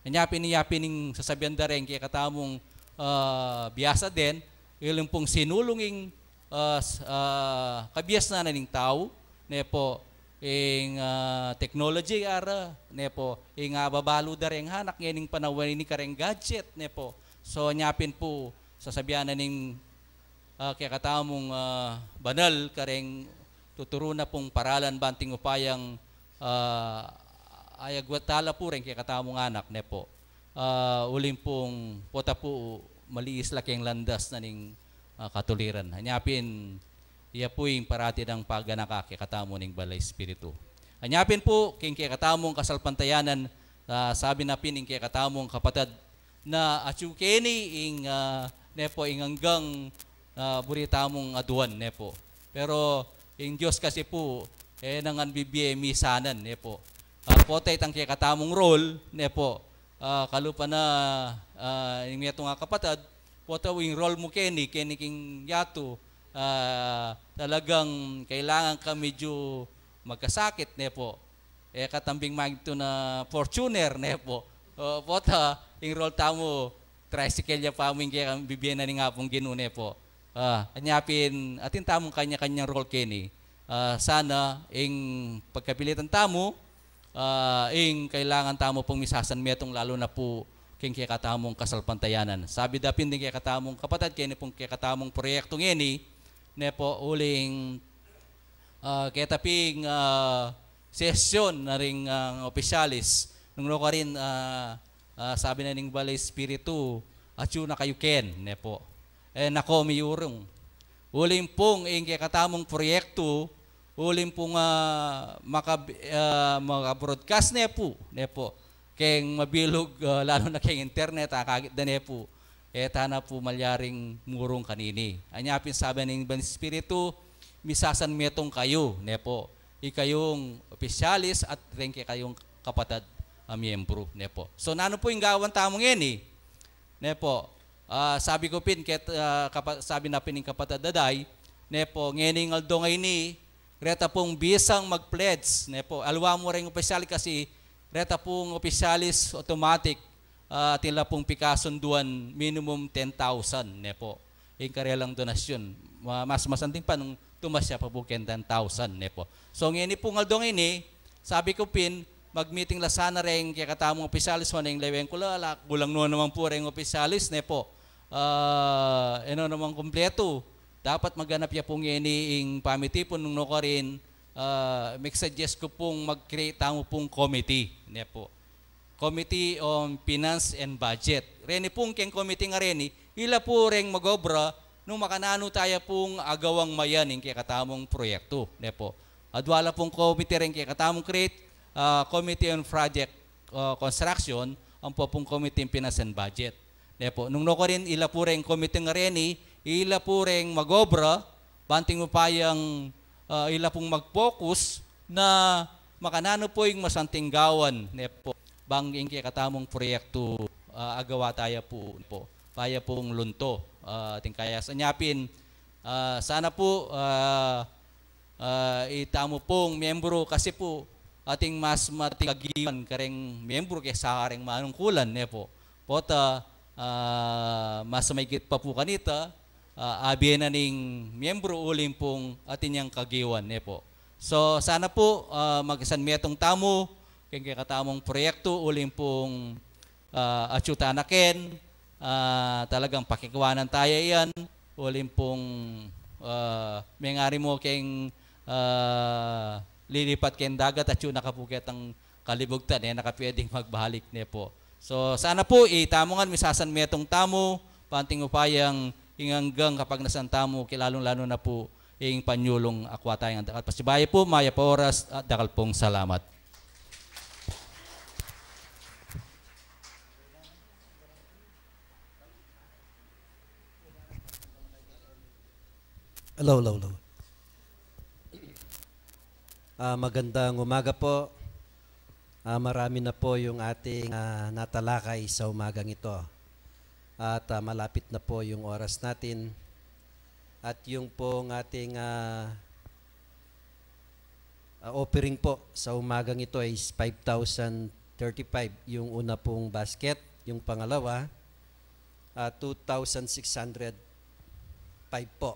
Anya pin, anya pin ing sasabian da reng kekatamung, ah, biasa den, uling pung sinulung ing, ah, s-, ah, kabiasnan ning tau, ne po, ing, ah, technology ara, ne po, ing, ah, ababalu da reng anak ngening panaun ini kareng gadget, ne po. So, nya pin pu, sasabian na ning, ah, kekatamung, ah, banal kareng tuturu na pung paralan banting upayang, ah, ayagwat tala pu reng kekatamung anak, ne po. Ah, uling pung pota pu maliis la keng landas na ning, ah, katuliran. Anya pin, iya pu ing parati dang paganaka kekatamu ning Banal a Espiritu. Anya pin pu, king kekatamung kasalpantayanan, ah, sabi na pin ing kekatamung kapatad na atyu keni ing, ah, ne po, ing anggang, ah, buri tamung aduan, ne po. Pero ing Dios kasi pu, e na ngan bibie misanan, ne po. Ah, pota itang kekatamung role, ne po. Ah, kalupa na, ah, ing metung a kapatad, pota ing role mu keni, keni king yatu, ah, talagang kailangan ka medyu magkasakit, ne po. E ka tambing magtun a Fortuner, ne po. O, pota, ing role tamu, tricycle ya pa mu ing kekang bibie na ning Apung Ginu, ne po. Ah, anya pin, atin tamung kanya-kanyang role keni. Ah, sana, ing pagkapilitan tamu, ah, ing kailangan tamu pung misasanmetung lalu na pu king kekatamung kasalpantayanan. Sabi da pin ding kekatamung kapatad, keni pung kekatamung proyektu ngeni, ne po, uling, ah, keta ping, ah, sesyon na ring, ah, opisyalis. Nung nukarin, ah, ah, sabi na ning Banal a Espiritu, atyu na kayu ken, ne po. E na ko miyurung. Uling pung ing kekatamung proyektu, uling pung, ah, maka-, ah, maka-broadcast ne pu, ne po. Keng mabilug, ah, lalu na keng internet, ah, kagit da ne pu. E tana pu malyaring murung kanini. Anya pin sabi ning Banal a Espiritu, misasanmetung kayu, ne po. Ikayung opisyalis at reng kekayung kapatad a miyembru, ne po. So, nanu pu ing gawan tamu ngeni? Ne po, ah, sabi ku pin, ket, ah, kapa-, sabi na pin ning kapatad a Day, ne po, ngening aldo ngeni, reta pung bisang mag-pledge, ne po, aliwa mu reng opisyal kasi, reta pung opisyalis automatic, ah, atin la pung pikasunduan minimum ten thousand, ne po. Ing karelang donasyun. Ma-, mas masanting pa nung tumas ya pa pu keng ten thousand, ne po. So, ngeni pung aldo ngeni, sabi ku pin, mag-meeting la sana reng kekatamung opisyalis, maneng leweng ku la, ala, kulang no naman pu reng opisyalis, ne po. Ah, e no naman kumpletu. Dapat maganap ya pu ngeni ing pamitipun nung nukarin, ah, mig-suggest ku pung mag-create tamu pung committee, ne po. Committee on Finance and Budget. Reni pung keng committee a reni, ila pu reng mag-obra nung makananu taya pung agawang mayan ing kekatamung proyektu, ne po. Adwa la pung committee reng kekatamung create, ah, Committee on Project, ah, Construction, ampo pung Committee on Finance and Budget. Ne po, nung nukarin ila pu reng committee a reni, ila pu reng mag-obra, banting upayang, ah, ila pung mag-focus na makananu pu ing masanting gawan, ne po, bang ing kekatamung proyektu, ah, agawa taya pu, po, paya pung lunto, ah, ating kayas. Anya pin, ah, sana pu, ah, ah, itamu pung miyembru kasi pu, ating mas mating kagiwan kareng miyembru kesa kareng manungkulan, ne po. Pota, ah, mas maigit pa pu kanita, ah, abie na ning miyembru uling pung atin yang kagiwan, ne po. So, sana pu, ah, magsanmetung tamu, keng kekatamung proyektu, uling pung, ah, atyu tana ken, ah, talagang pakikuanan taya yan, uling pung, ah, mengari mu keng, ah, lilipat keng dagat, atyu na kapu ketang kalibugtan, e na ka pwedeng magbalik, ne po. So, sana pu, itamu ngan misasanmetung tamu, banting upayang ing anggang kapagnasan tamu, kilalung-lalu na pu, ing panyulung akwa taya ngan dakal pasibayu pu, mayap a oras, at dakal pung salamat. Hello, hello, hello. Ah, magandang umaga po. Ah, marami na po yung ating, ah, natalakay sa umagang ito. At, ah, malapit na po yung oras natin. At yung pong ating, ah, ah, offering po sa umagang ito ay five thousand thirty-five yung una pong basket, yung pangalawa, ah, two thousand six hundred five po.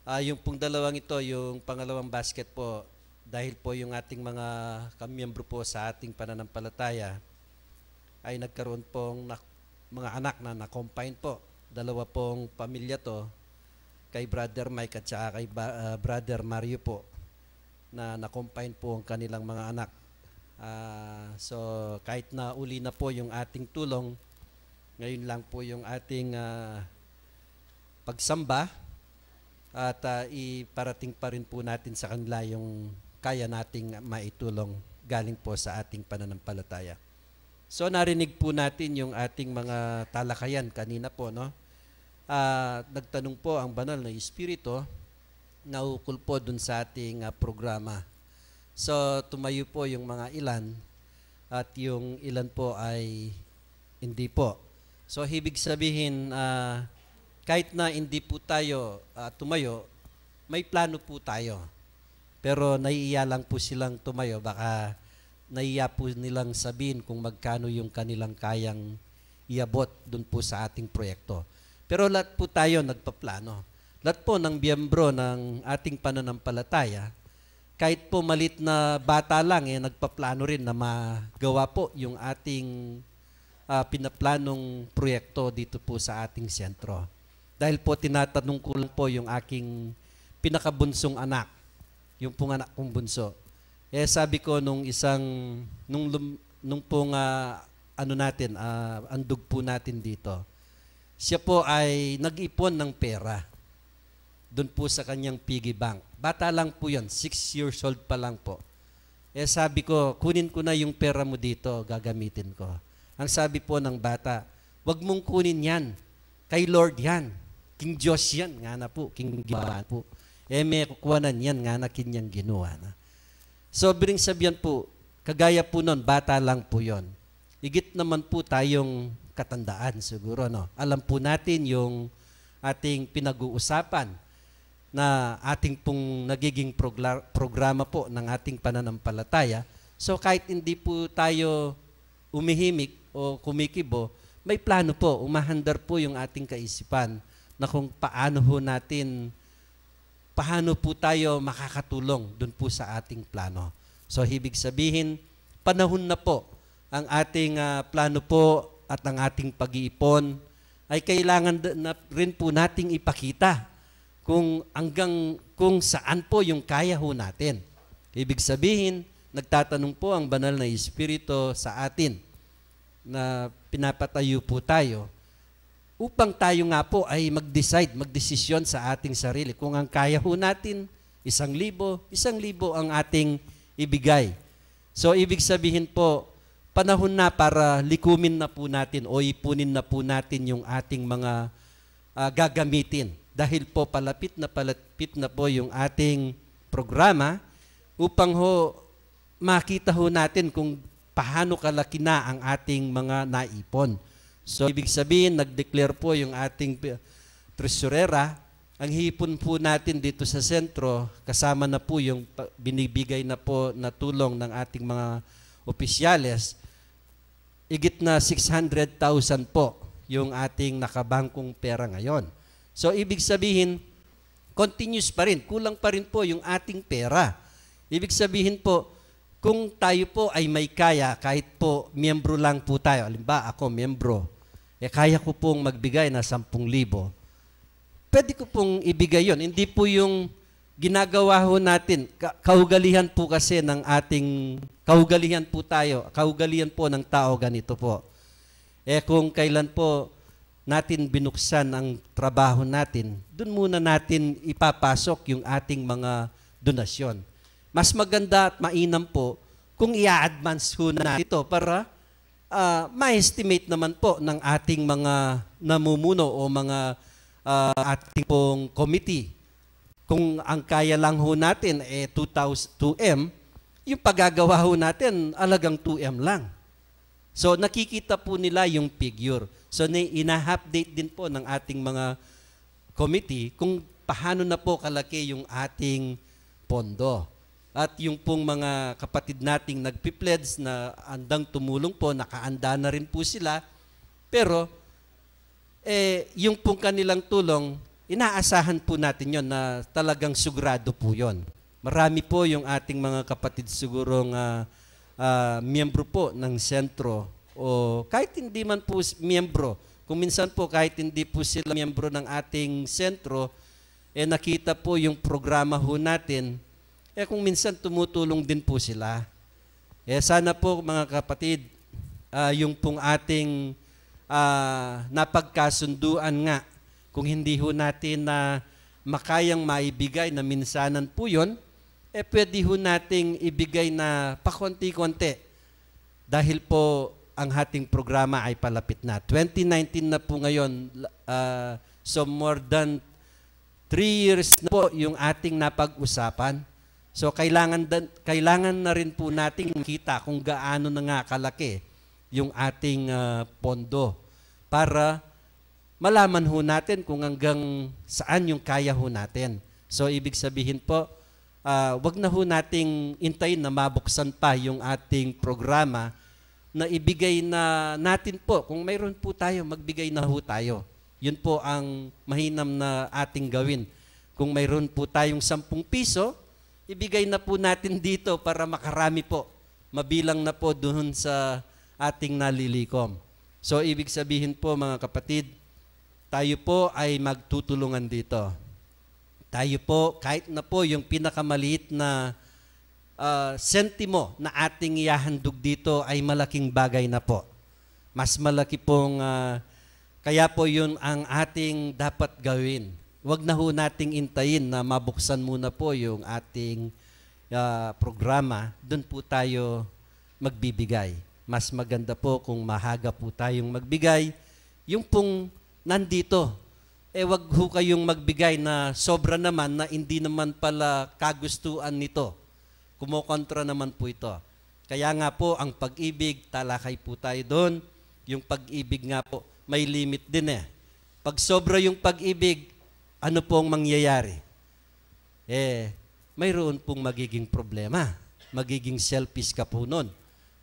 Ah, yung pong dalawang ito, yung pangalawang basket po, dahil po yung ating mga kamiyembro po sa ating pananampalataya ay nagkaroon pong nak-, mga anak na na-confine po. Dalawa pong pamilya 'to, kay Brother Mike at saka kay ba-, ah, Brother Mario po, na na-confine po ang kanilang mga anak. Ah, so, kahit na uli na po yung ating tulong, ngayon lang po yung ating, ah, pagsamba at, ah, iparating pa rin po natin sa kanila yung kaya nating maitulong galing po sa ating pananampalataya. So, narinig po natin yung ating mga talakayan kanina po, no? Ah, nagtanong po ang banal na Espiritu na ukol po dun sa ating, ah, programa. So, tumayo po yung mga ilan at yung ilan po ay hindi po. So, ibig sabihin, ah, kahit na hindi po tayo, ah, tumayo, may plano po tayo. Pero naiiya lang po silang tumayo. Baka naiiya po nilang sabihin kung magkano yung kanilang kayang iabot dun po sa ating proyekto. Pero lahat po tayo nagpaplano. Lahat po ng miyembro ng ating pananampalataya, kahit po malit na bata lang, eh, nagpaplano rin na magawa po yung ating, ah, pinaplanong proyekto dito po sa ating sentro. Dahil po tinatanong ko lang po yung aking pinakabunsong anak, yung pong anak kong bunso. Eh, sabi ko nung isang, nung lum-, nung pong, ah, ano natin, ah, andog po natin dito, siya po ay nag-ipon ng pera dun po sa kanyang piggy bank. Bata lang po yun, six years old pa lang po. Eh, sabi ko, "Kunin ko na yung pera mo dito, gagamitin ko." Ang sabi po ng bata, "Wag mong kunin yan. Kay Lord yan. King Diyos yan," nga na po, king ginawa po. "Eh, me kukuanan yan," nga na, king yang ginawa na. So, biring sabihan po, kagaya po nun, bata lang po yon. Igit naman po tayong katandaan siguro, no? Alam po natin yung ating pinag-uusapan na ating pong nagiging progla-, programa po ng ating pananampalataya. So, kahit hindi po tayo umihimik o kumikibo, may plano po, umahandar po yung ating kaisipan na kung paano ho natin, paano po tayo makakatulong dun po sa ating plano. So, ibig sabihin, panahon na po ang ating, ah, plano po at ang ating pag-iipon ay kailangan d-, na rin po nating ipakita kung hanggang, kung saan po yung kaya ho natin. Ibig sabihin, nagtatanong po ang Banal na Espiritu sa atin na pinapatayo po tayo upang tayo nga po ay mag-decide, magdesisyon sa ating sarili. Kung ang kaya ho natin, isang libo, isang libo ang ating ibigay. So, ibig sabihin po, panahon na para likumin na po natin o ipunin na po natin yung ating mga, ah, gagamitin. Dahil po palapit na palapit na po yung ating programa upang ho makita ho natin kung paano kalaki na ang ating mga naipon. So, ibig sabihin, nag-declare po yung ating pi-, tresurera, ang hipon po natin dito sa sentro, kasama na po yung pa-, binibigay na po na tulong ng ating mga opisyales, igit na six hundred thousand po yung ating nakabangkong pera ngayon. So, ibig sabihin, continuous pa rin, kulang pa rin po yung ating pera. Ibig sabihin po, kung tayo po ay may kaya, kahit po miyembro lang po tayo, halimbawa, ako miyembro, eh, kaya ko pong magbigay na sampung libo, pwede ko pong ibigay yon. Hindi po yung ginagawa ho natin, ka-, kaugalian po kasi ng ating, kaugalian po tayo, kaugalian po ng tao, ganito po. Eh, kung kailan po natin binuksan ang trabaho natin, dun muna natin ipapasok yung ating mga donasyon. Mas maganda at mainam po kung i-advance ho natin ito para, ah, ma-estimate naman po ng ating mga namumuno o mga, ah, ating pong committee. Kung ang kaya lang ho natin, eh, two thousand, two M, yung pagagawa ho natin, alagang two M lang. So, nakikita po nila yung figure. So, ni-, ina-update din po ng ating mga committee kung paano na po kalaki yung ating pondo. At yung pong mga kapatid nating nagpi-pledge na andang tumulong po, nakaanda na rin po sila. Pero, eh, yung pong kanilang tulong, inaasahan po natin yon na talagang sigurado po yon. Marami po yung ating mga kapatid sigurong, ah, ah, miyembro po ng sentro o kahit hindi man po s-, miyembro. Kung minsan po, kahit hindi po sila miyembro ng ating sentro, eh, nakita po yung programa ho natin, eh, kung minsan tumutulong din po sila. Eh, sana po, mga kapatid, ah, yung pong ating, ah, napagkasunduan nga, kung hindi ho natin na makayang maibigay na minsanan po yun, eh, pwede ho nating ibigay na pakonti-konti. Dahil po ang ating programa ay palapit na. Twenty nineteen na po ngayon, la-, ah, so more than three years na po yung ating napag-usapan. So, kailangan dan-, kailangan na rin po nating makita kung gaano na nga kalaki yung ating, ah, pondo para malaman ho natin kung hanggang saan yung kaya ho natin. So, ibig sabihin po, ah, wag na ho nating intayin na mabuksan pa yung ating programa na ibigay na natin po. Kung mayroon po tayo, magbigay na ho tayo. Yun po ang mahinam na ating gawin. Kung mayroon po tayong sampung piso, ibigay na po natin dito para makarami po. Mabilang na po doon sa ating nalilikom. So, ibig sabihin po, mga kapatid, tayo po ay magtutulungan dito. Tayo po, kahit na po yung pinakamaliit na, ah, sentimo na ating ihahandog dito ay malaking bagay na po. Mas malaki pong, ah, kaya po yun ang ating dapat gawin. Huwag na ho nating intayin na mabuksan muna po yung ating, ah, programa. Doon po tayo magbibigay. Mas maganda po kung mahaga po tayong magbigay. Yung pong nandito, eh, wag ho kayong magbigay na sobra naman na hindi naman pala kagustuhan nito. Kumokontra naman po ito. Kaya nga po, ang pag-ibig, talakay po tayo doon. Yung pag-ibig nga po, may limit din eh. Pag sobra yung pag-ibig, ano pong mangyayari? Eh, mayroon pong magiging problema. Magiging selfish ka po nun.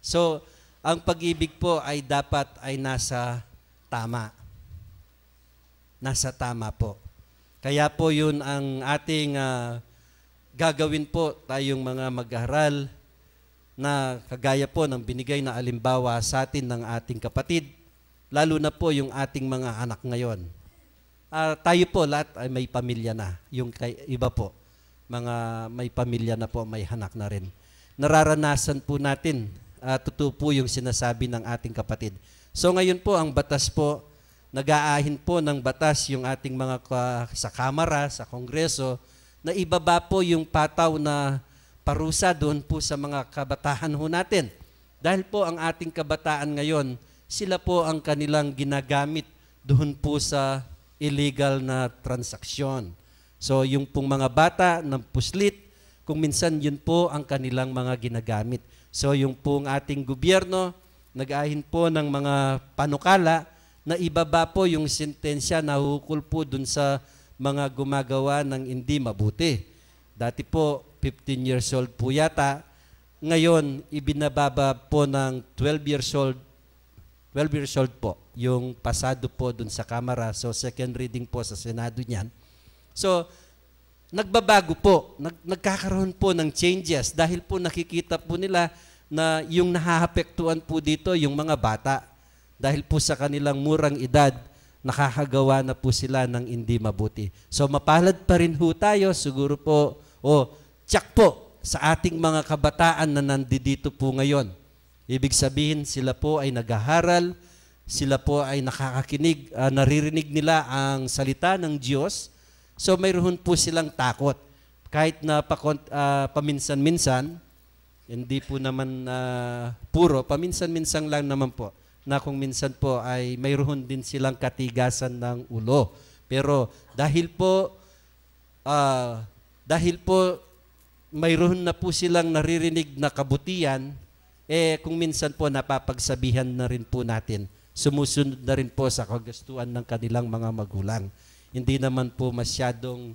So, ang pag-ibig po ay dapat ay nasa tama. Nasa tama po. Kaya po yun ang ating, ah, gagawin po tayong mga mag-aaral na kagaya po ng binigay na alimbawa sa atin ng ating kapatid, lalo na po yung ating mga anak ngayon. Ah, tayo po lahat ay may pamilya na. Yung kay, iba po, mga may pamilya na po, may anak na rin. Nararanasan po natin, ah, totoo po yung sinasabi ng ating kapatid. So ngayon po, ang batas po, nag-aahin po ng batas yung ating mga ka-, sa Kamara, sa Kongreso, na ibaba po yung pataw na parusa doon po sa mga kabataan ho natin. Dahil po ang ating kabataan ngayon, sila po ang kanilang ginagamit doon po sa illegal na transaksyon. So, yung pong mga bata ng puslit, kung minsan yun po ang kanilang mga ginagamit. So, yung pong ating gobyerno, nag-ahin po ng mga panukala na ibaba po yung sentensya na hukol po dun sa mga gumagawa ng hindi mabuti. Dati po, fifteen years old po yata. Ngayon, ibinababa po ng twelve years old, twelve years old po, yung pasado po dun sa Kamara. So, second reading po sa Senado niyan. So, nagbabago po, nag-, nagkakaroon po ng changes dahil po nakikita po nila na yung nahaapektuhan po dito, yung mga bata. Dahil po sa kanilang murang edad, nakakagawa na po sila ng hindi mabuti. So, mapalad pa rin ho tayo, siguro po, o tsak po, sa ating mga kabataan na nandito po ngayon. Ibig sabihin, sila po ay naghaharal, sila po ay nakakakinig, ah, naririnig nila ang salita ng Diyos. So, mayroon po silang takot. Kahit na pakon-, ah, paminsan-minsan, hindi po naman, ah, puro, paminsan-minsan lang naman po, na kung minsan po ay mayroon din silang katigasan ng ulo. Pero dahil po, ah, dahil po mayroon na po silang naririnig na kabutihan, eh, kung minsan po napapagsabihan na rin po natin, sumusunod na rin po sa kagustuhan ng kanilang mga magulang. Hindi naman po masyadong,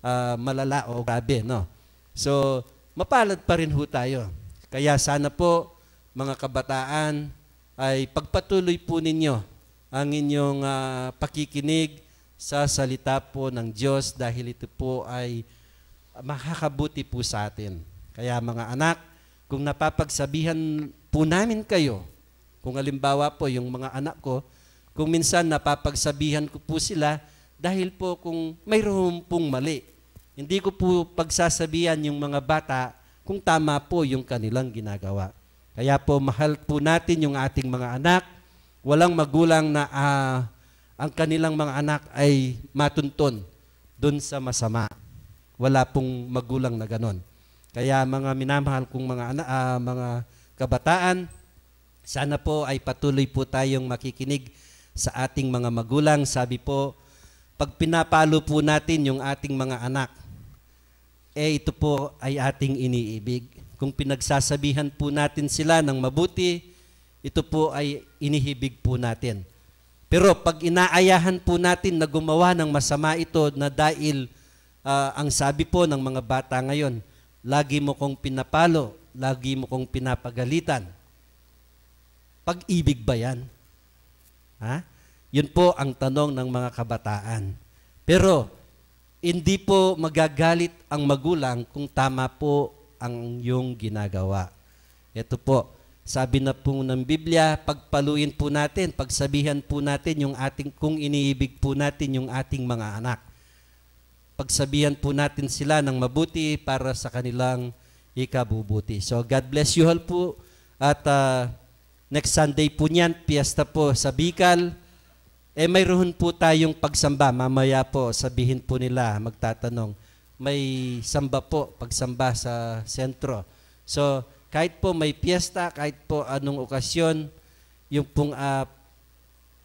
ah, malala o grabe, no? So, mapalad pa rin ho tayo. Kaya sana po, mga kabataan, ay pagpatuloy po ninyo ang inyong, ah, pakikinig sa salita po ng Diyos, dahil ito po ay makakabuti po sa atin. Kaya, mga anak, kung napapagsabihan po namin kayo, kung halimbawa po, yung mga anak ko, kung minsan napapagsabihan ko po sila dahil po kung mayroon pong mali. Hindi ko po pagsasabihan yung mga bata kung tama po yung kanilang ginagawa. Kaya po, mahal po natin yung ating mga anak. Walang magulang na, ah, ang kanilang mga anak ay matuntun dun sa masama. Wala pong magulang na ganon. Kaya, mga minamahal kong mga ana-, ah, mga kabataan, sana po ay patuloy po tayong makikinig sa ating mga magulang. Sabi po, pag pinapalo po natin yung ating mga anak, eh, ito po ay ating iniibig. Kung pinagsasabihan po natin sila ng mabuti, ito po ay inihibig po natin. Pero pag inaayahan po natin na gumawa ng masama ito, na dahil, ah, ang sabi po ng mga bata ngayon, "Lagi mo kong pinapalo, lagi mo kong pinapagalitan." Pag-ibig ba yan? Ha? Yun po ang tanong ng mga kabataan. Pero hindi po magagalit ang magulang kung tama po ang iyong ginagawa. Ito po, sabi na po ng Biblia, pagpaluin po natin, pagsabihan po natin yung ating, kung iniibig po natin yung ating mga anak. Pagsabihan po natin sila ng mabuti para sa kanilang ikabubuti. So, God bless you all po. At, ah, next Sunday po niyan, piyesta po sa Bicol. Eh, mayroon po tayong pagsamba. Mamaya po, sabihin po nila, magtatanong, may samba po, pagsamba sa sentro. So, kahit po may piyesta, kahit po anong okasyon, yung pong, ah,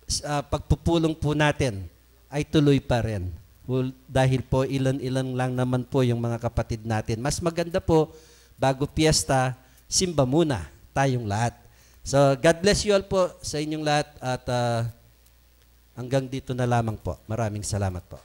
s-, ah, pagpupulong po natin ay tuloy pa rin. Well, dahil po ilan-ilan lang naman po yung mga kapatid natin. Mas maganda po, bago piyesta, simba muna tayong lahat. So, God bless you all po sa inyong lahat at, ah, hanggang dito na lamang po. Maraming salamat po.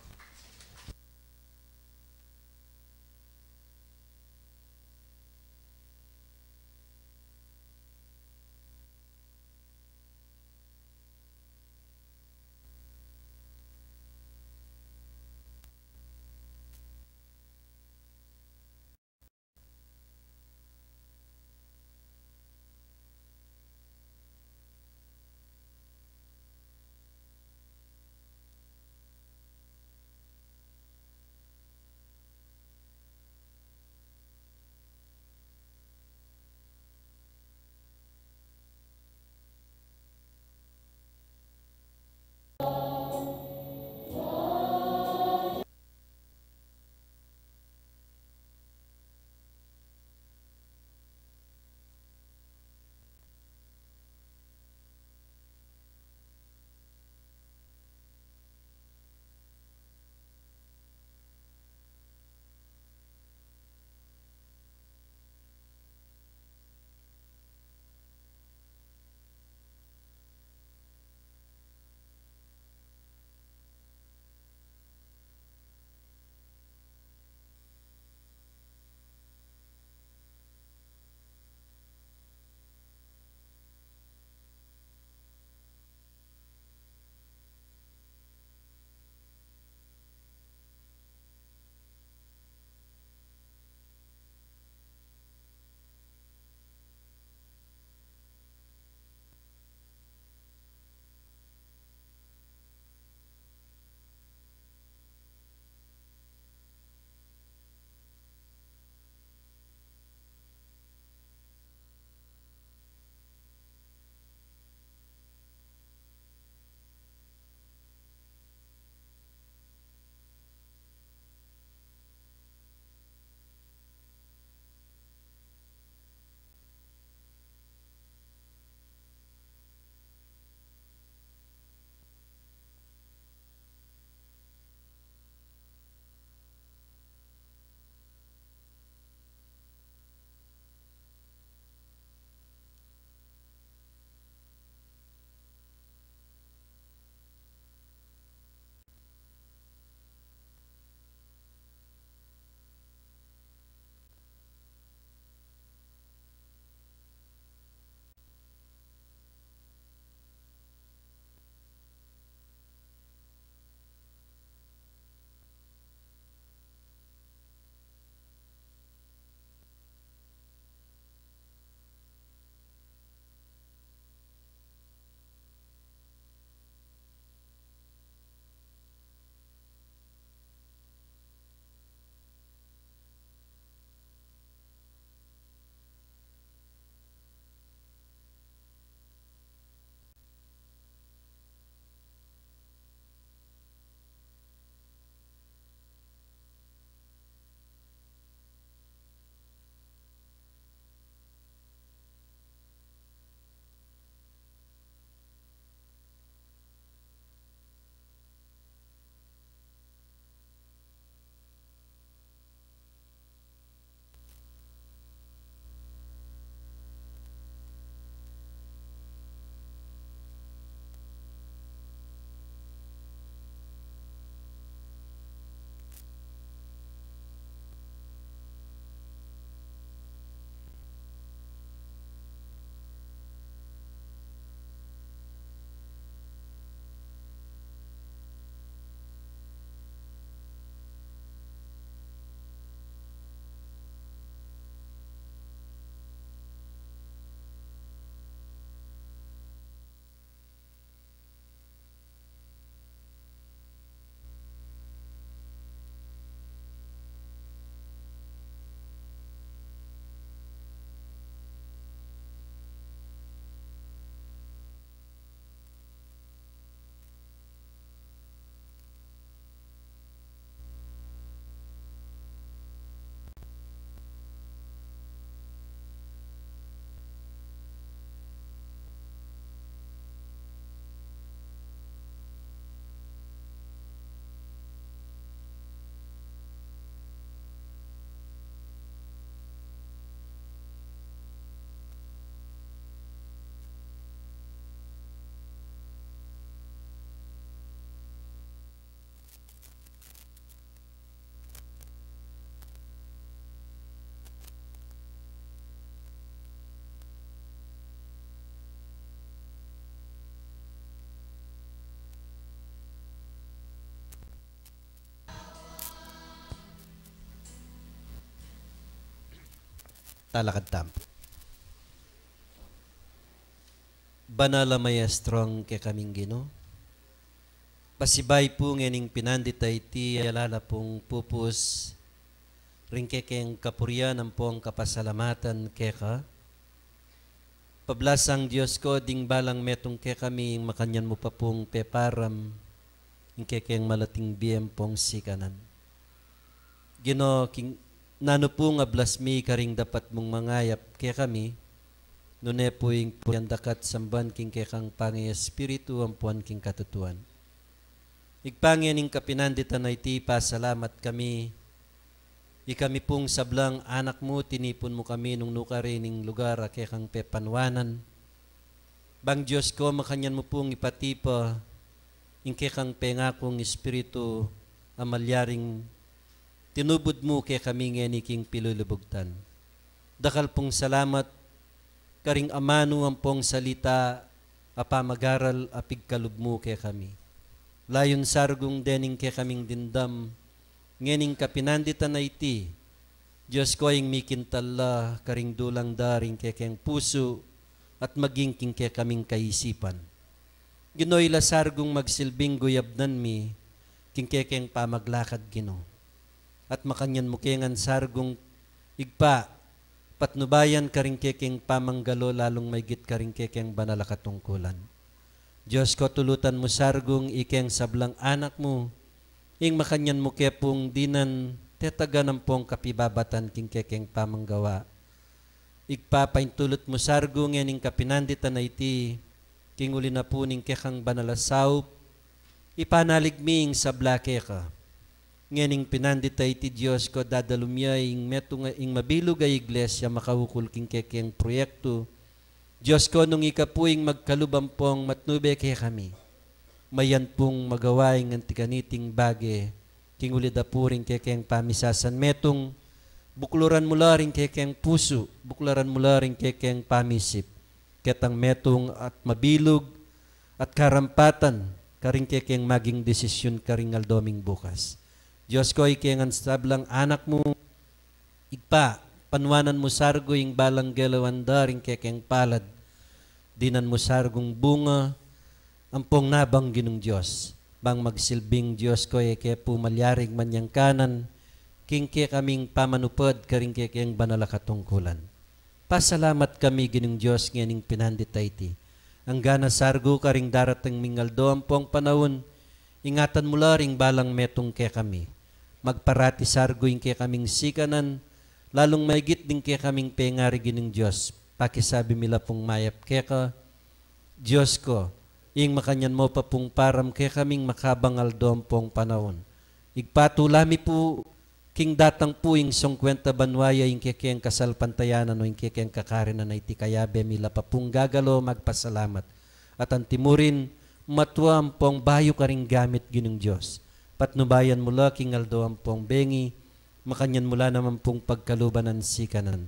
Talakad tamu. Banal a Maestro, kekaming Ginu, pasibayu pu ngening pinandit a iti, ala la pung pupus ring kekeng kapurian ampong kapasalamatan keka. Pablasang Dios ko, ding balang metung kekami, ing makanyan mu pa pung peparam ing kekeng malating bie ampong sikanan. Ginu, king nanu pung ablas mi karing dapat mung mangayap kekami, nune pu ing purian da ka at samban king kekang pangaespiritu ampon king katutuan. Ibpa, ngening kapinanditan a iti, pasalamat kami. Ikami pung sablang anak mu, tinipun mu kami nung nukarin ing lugar a kekang pepanuanan. Bang Dios ko, makanyan mu pung ipatipa ing kekang pengakung Espiritu a malyaring tinubud mu kekami ngeni king pilulubugtan. Dakal pung salamat karing amanu ampong salita a pamagaral a pigkalub mu kekami. Layun sargung dening kekaming dimdam ngening kapinanditan a iti, Dios ko, ing mikintal la karing dulang da ring kekeng pusu at maging king kekaming kaisipan. Ginu, ila sargung magsilbing guyabnan mi king kekeng pamaglakad, Ginu. At makanyan mu ke ngan sargung, Ibpa, patnubayan karing kekeng pamanggalo, lalung maigit karing kekeng banal a katungkulan. Dios ko, tulutan mu sargung ikeng sablang anak mu, ing makanyan mu ke pung dinan tetagan ampong kapibabatan king kekeng pamanggawa. Ibpa, paintulut mu sargu ngening kapinanditan a iti, king uli na pu ning kekang banal a saup, ipanalig mi ing sabla keka. Ngening pinandit a iti, Dios ko, dadalum ya ing metung a, ing mabilug a iglesia makaukul king kekeng proyektu. Dios ko, nung ika pu ing magkalub ampong matnube kekami, mayan pung magawa ing anti kaniting bage, king uli da pu ring kekeng pamisasanmetung, buklaran mu la ring kekeng pusu, buklaran mu la ring kekeng pamisip, ketang metung at mabilug at karampatan karing kekeng maging desisyun karing aldo ming bukas. Dios ko, ike ngan sablang anak mu, Ibpa, panuanan mu sargu ing balang gelawan da ring kekeng palad. Dinan mu sargung bunga ampong nabang, Ginung Dios, bang magsilbing Dios ko, e ke pu malyaring manyangkanan king kekaming pamanupad karing kekeng banal a katungkulan. Pasalamat kami, Ginung Dios, ngening pinandit a iti. Anggana sargu karing darating ming aldo ampong panaun, ingatan mu la ring balang metung kekami. Magparati sargu ing kekaming sikanan, lalung maigit ding kekaming pengari, Ginung Dios. Pakisabi mi la pung mayap keka, Dios ko, ing makanyan mu pa pung param kekaming makabang aldo ampong panaun. Ibpa, tula mi pu king datang pu ing sangkuenta banua ya ing kekeng kasalpantayanan o ing kekeng kakarinan a iti, kayabe mi la pa pung gagalo magpasalamat. At antimurin, matua ampong bayu karing gamit, Ginung Dios. Patnubayan mu la king aldo ampong bengi, makanyan mu la naman pung pagkaluban a sikanan.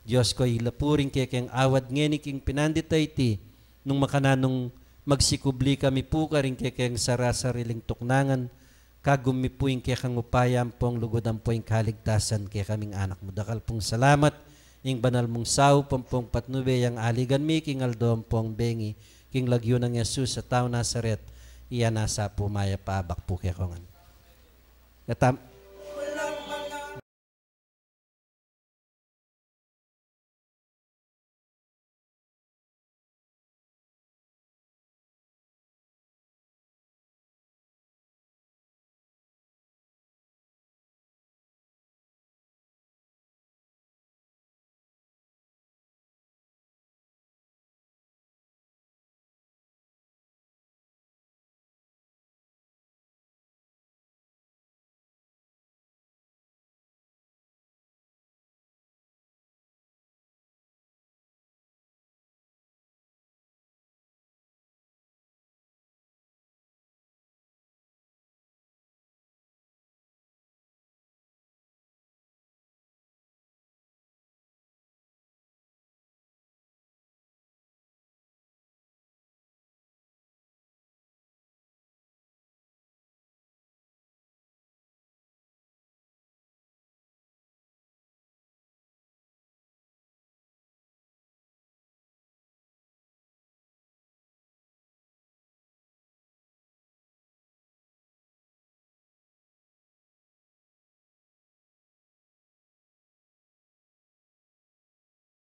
Dios ko, ila pu ring kekeng awad ngeni king pinandit a iti, nung makananung magsikubli kami pu karing kekeng sarasariling tuknangan, kagum mi pu ing kekang upaya ampong lugud ampo ing kaligtasan kekaming anak mu. Dakal pung salamat, ing banal mung saup ampong patnube yang aligan mi king aldo ampong bengi, king lagyu nang Jesus a tau Nazaret, iya nasa pu mayap a abak pu kekongan. Katam-,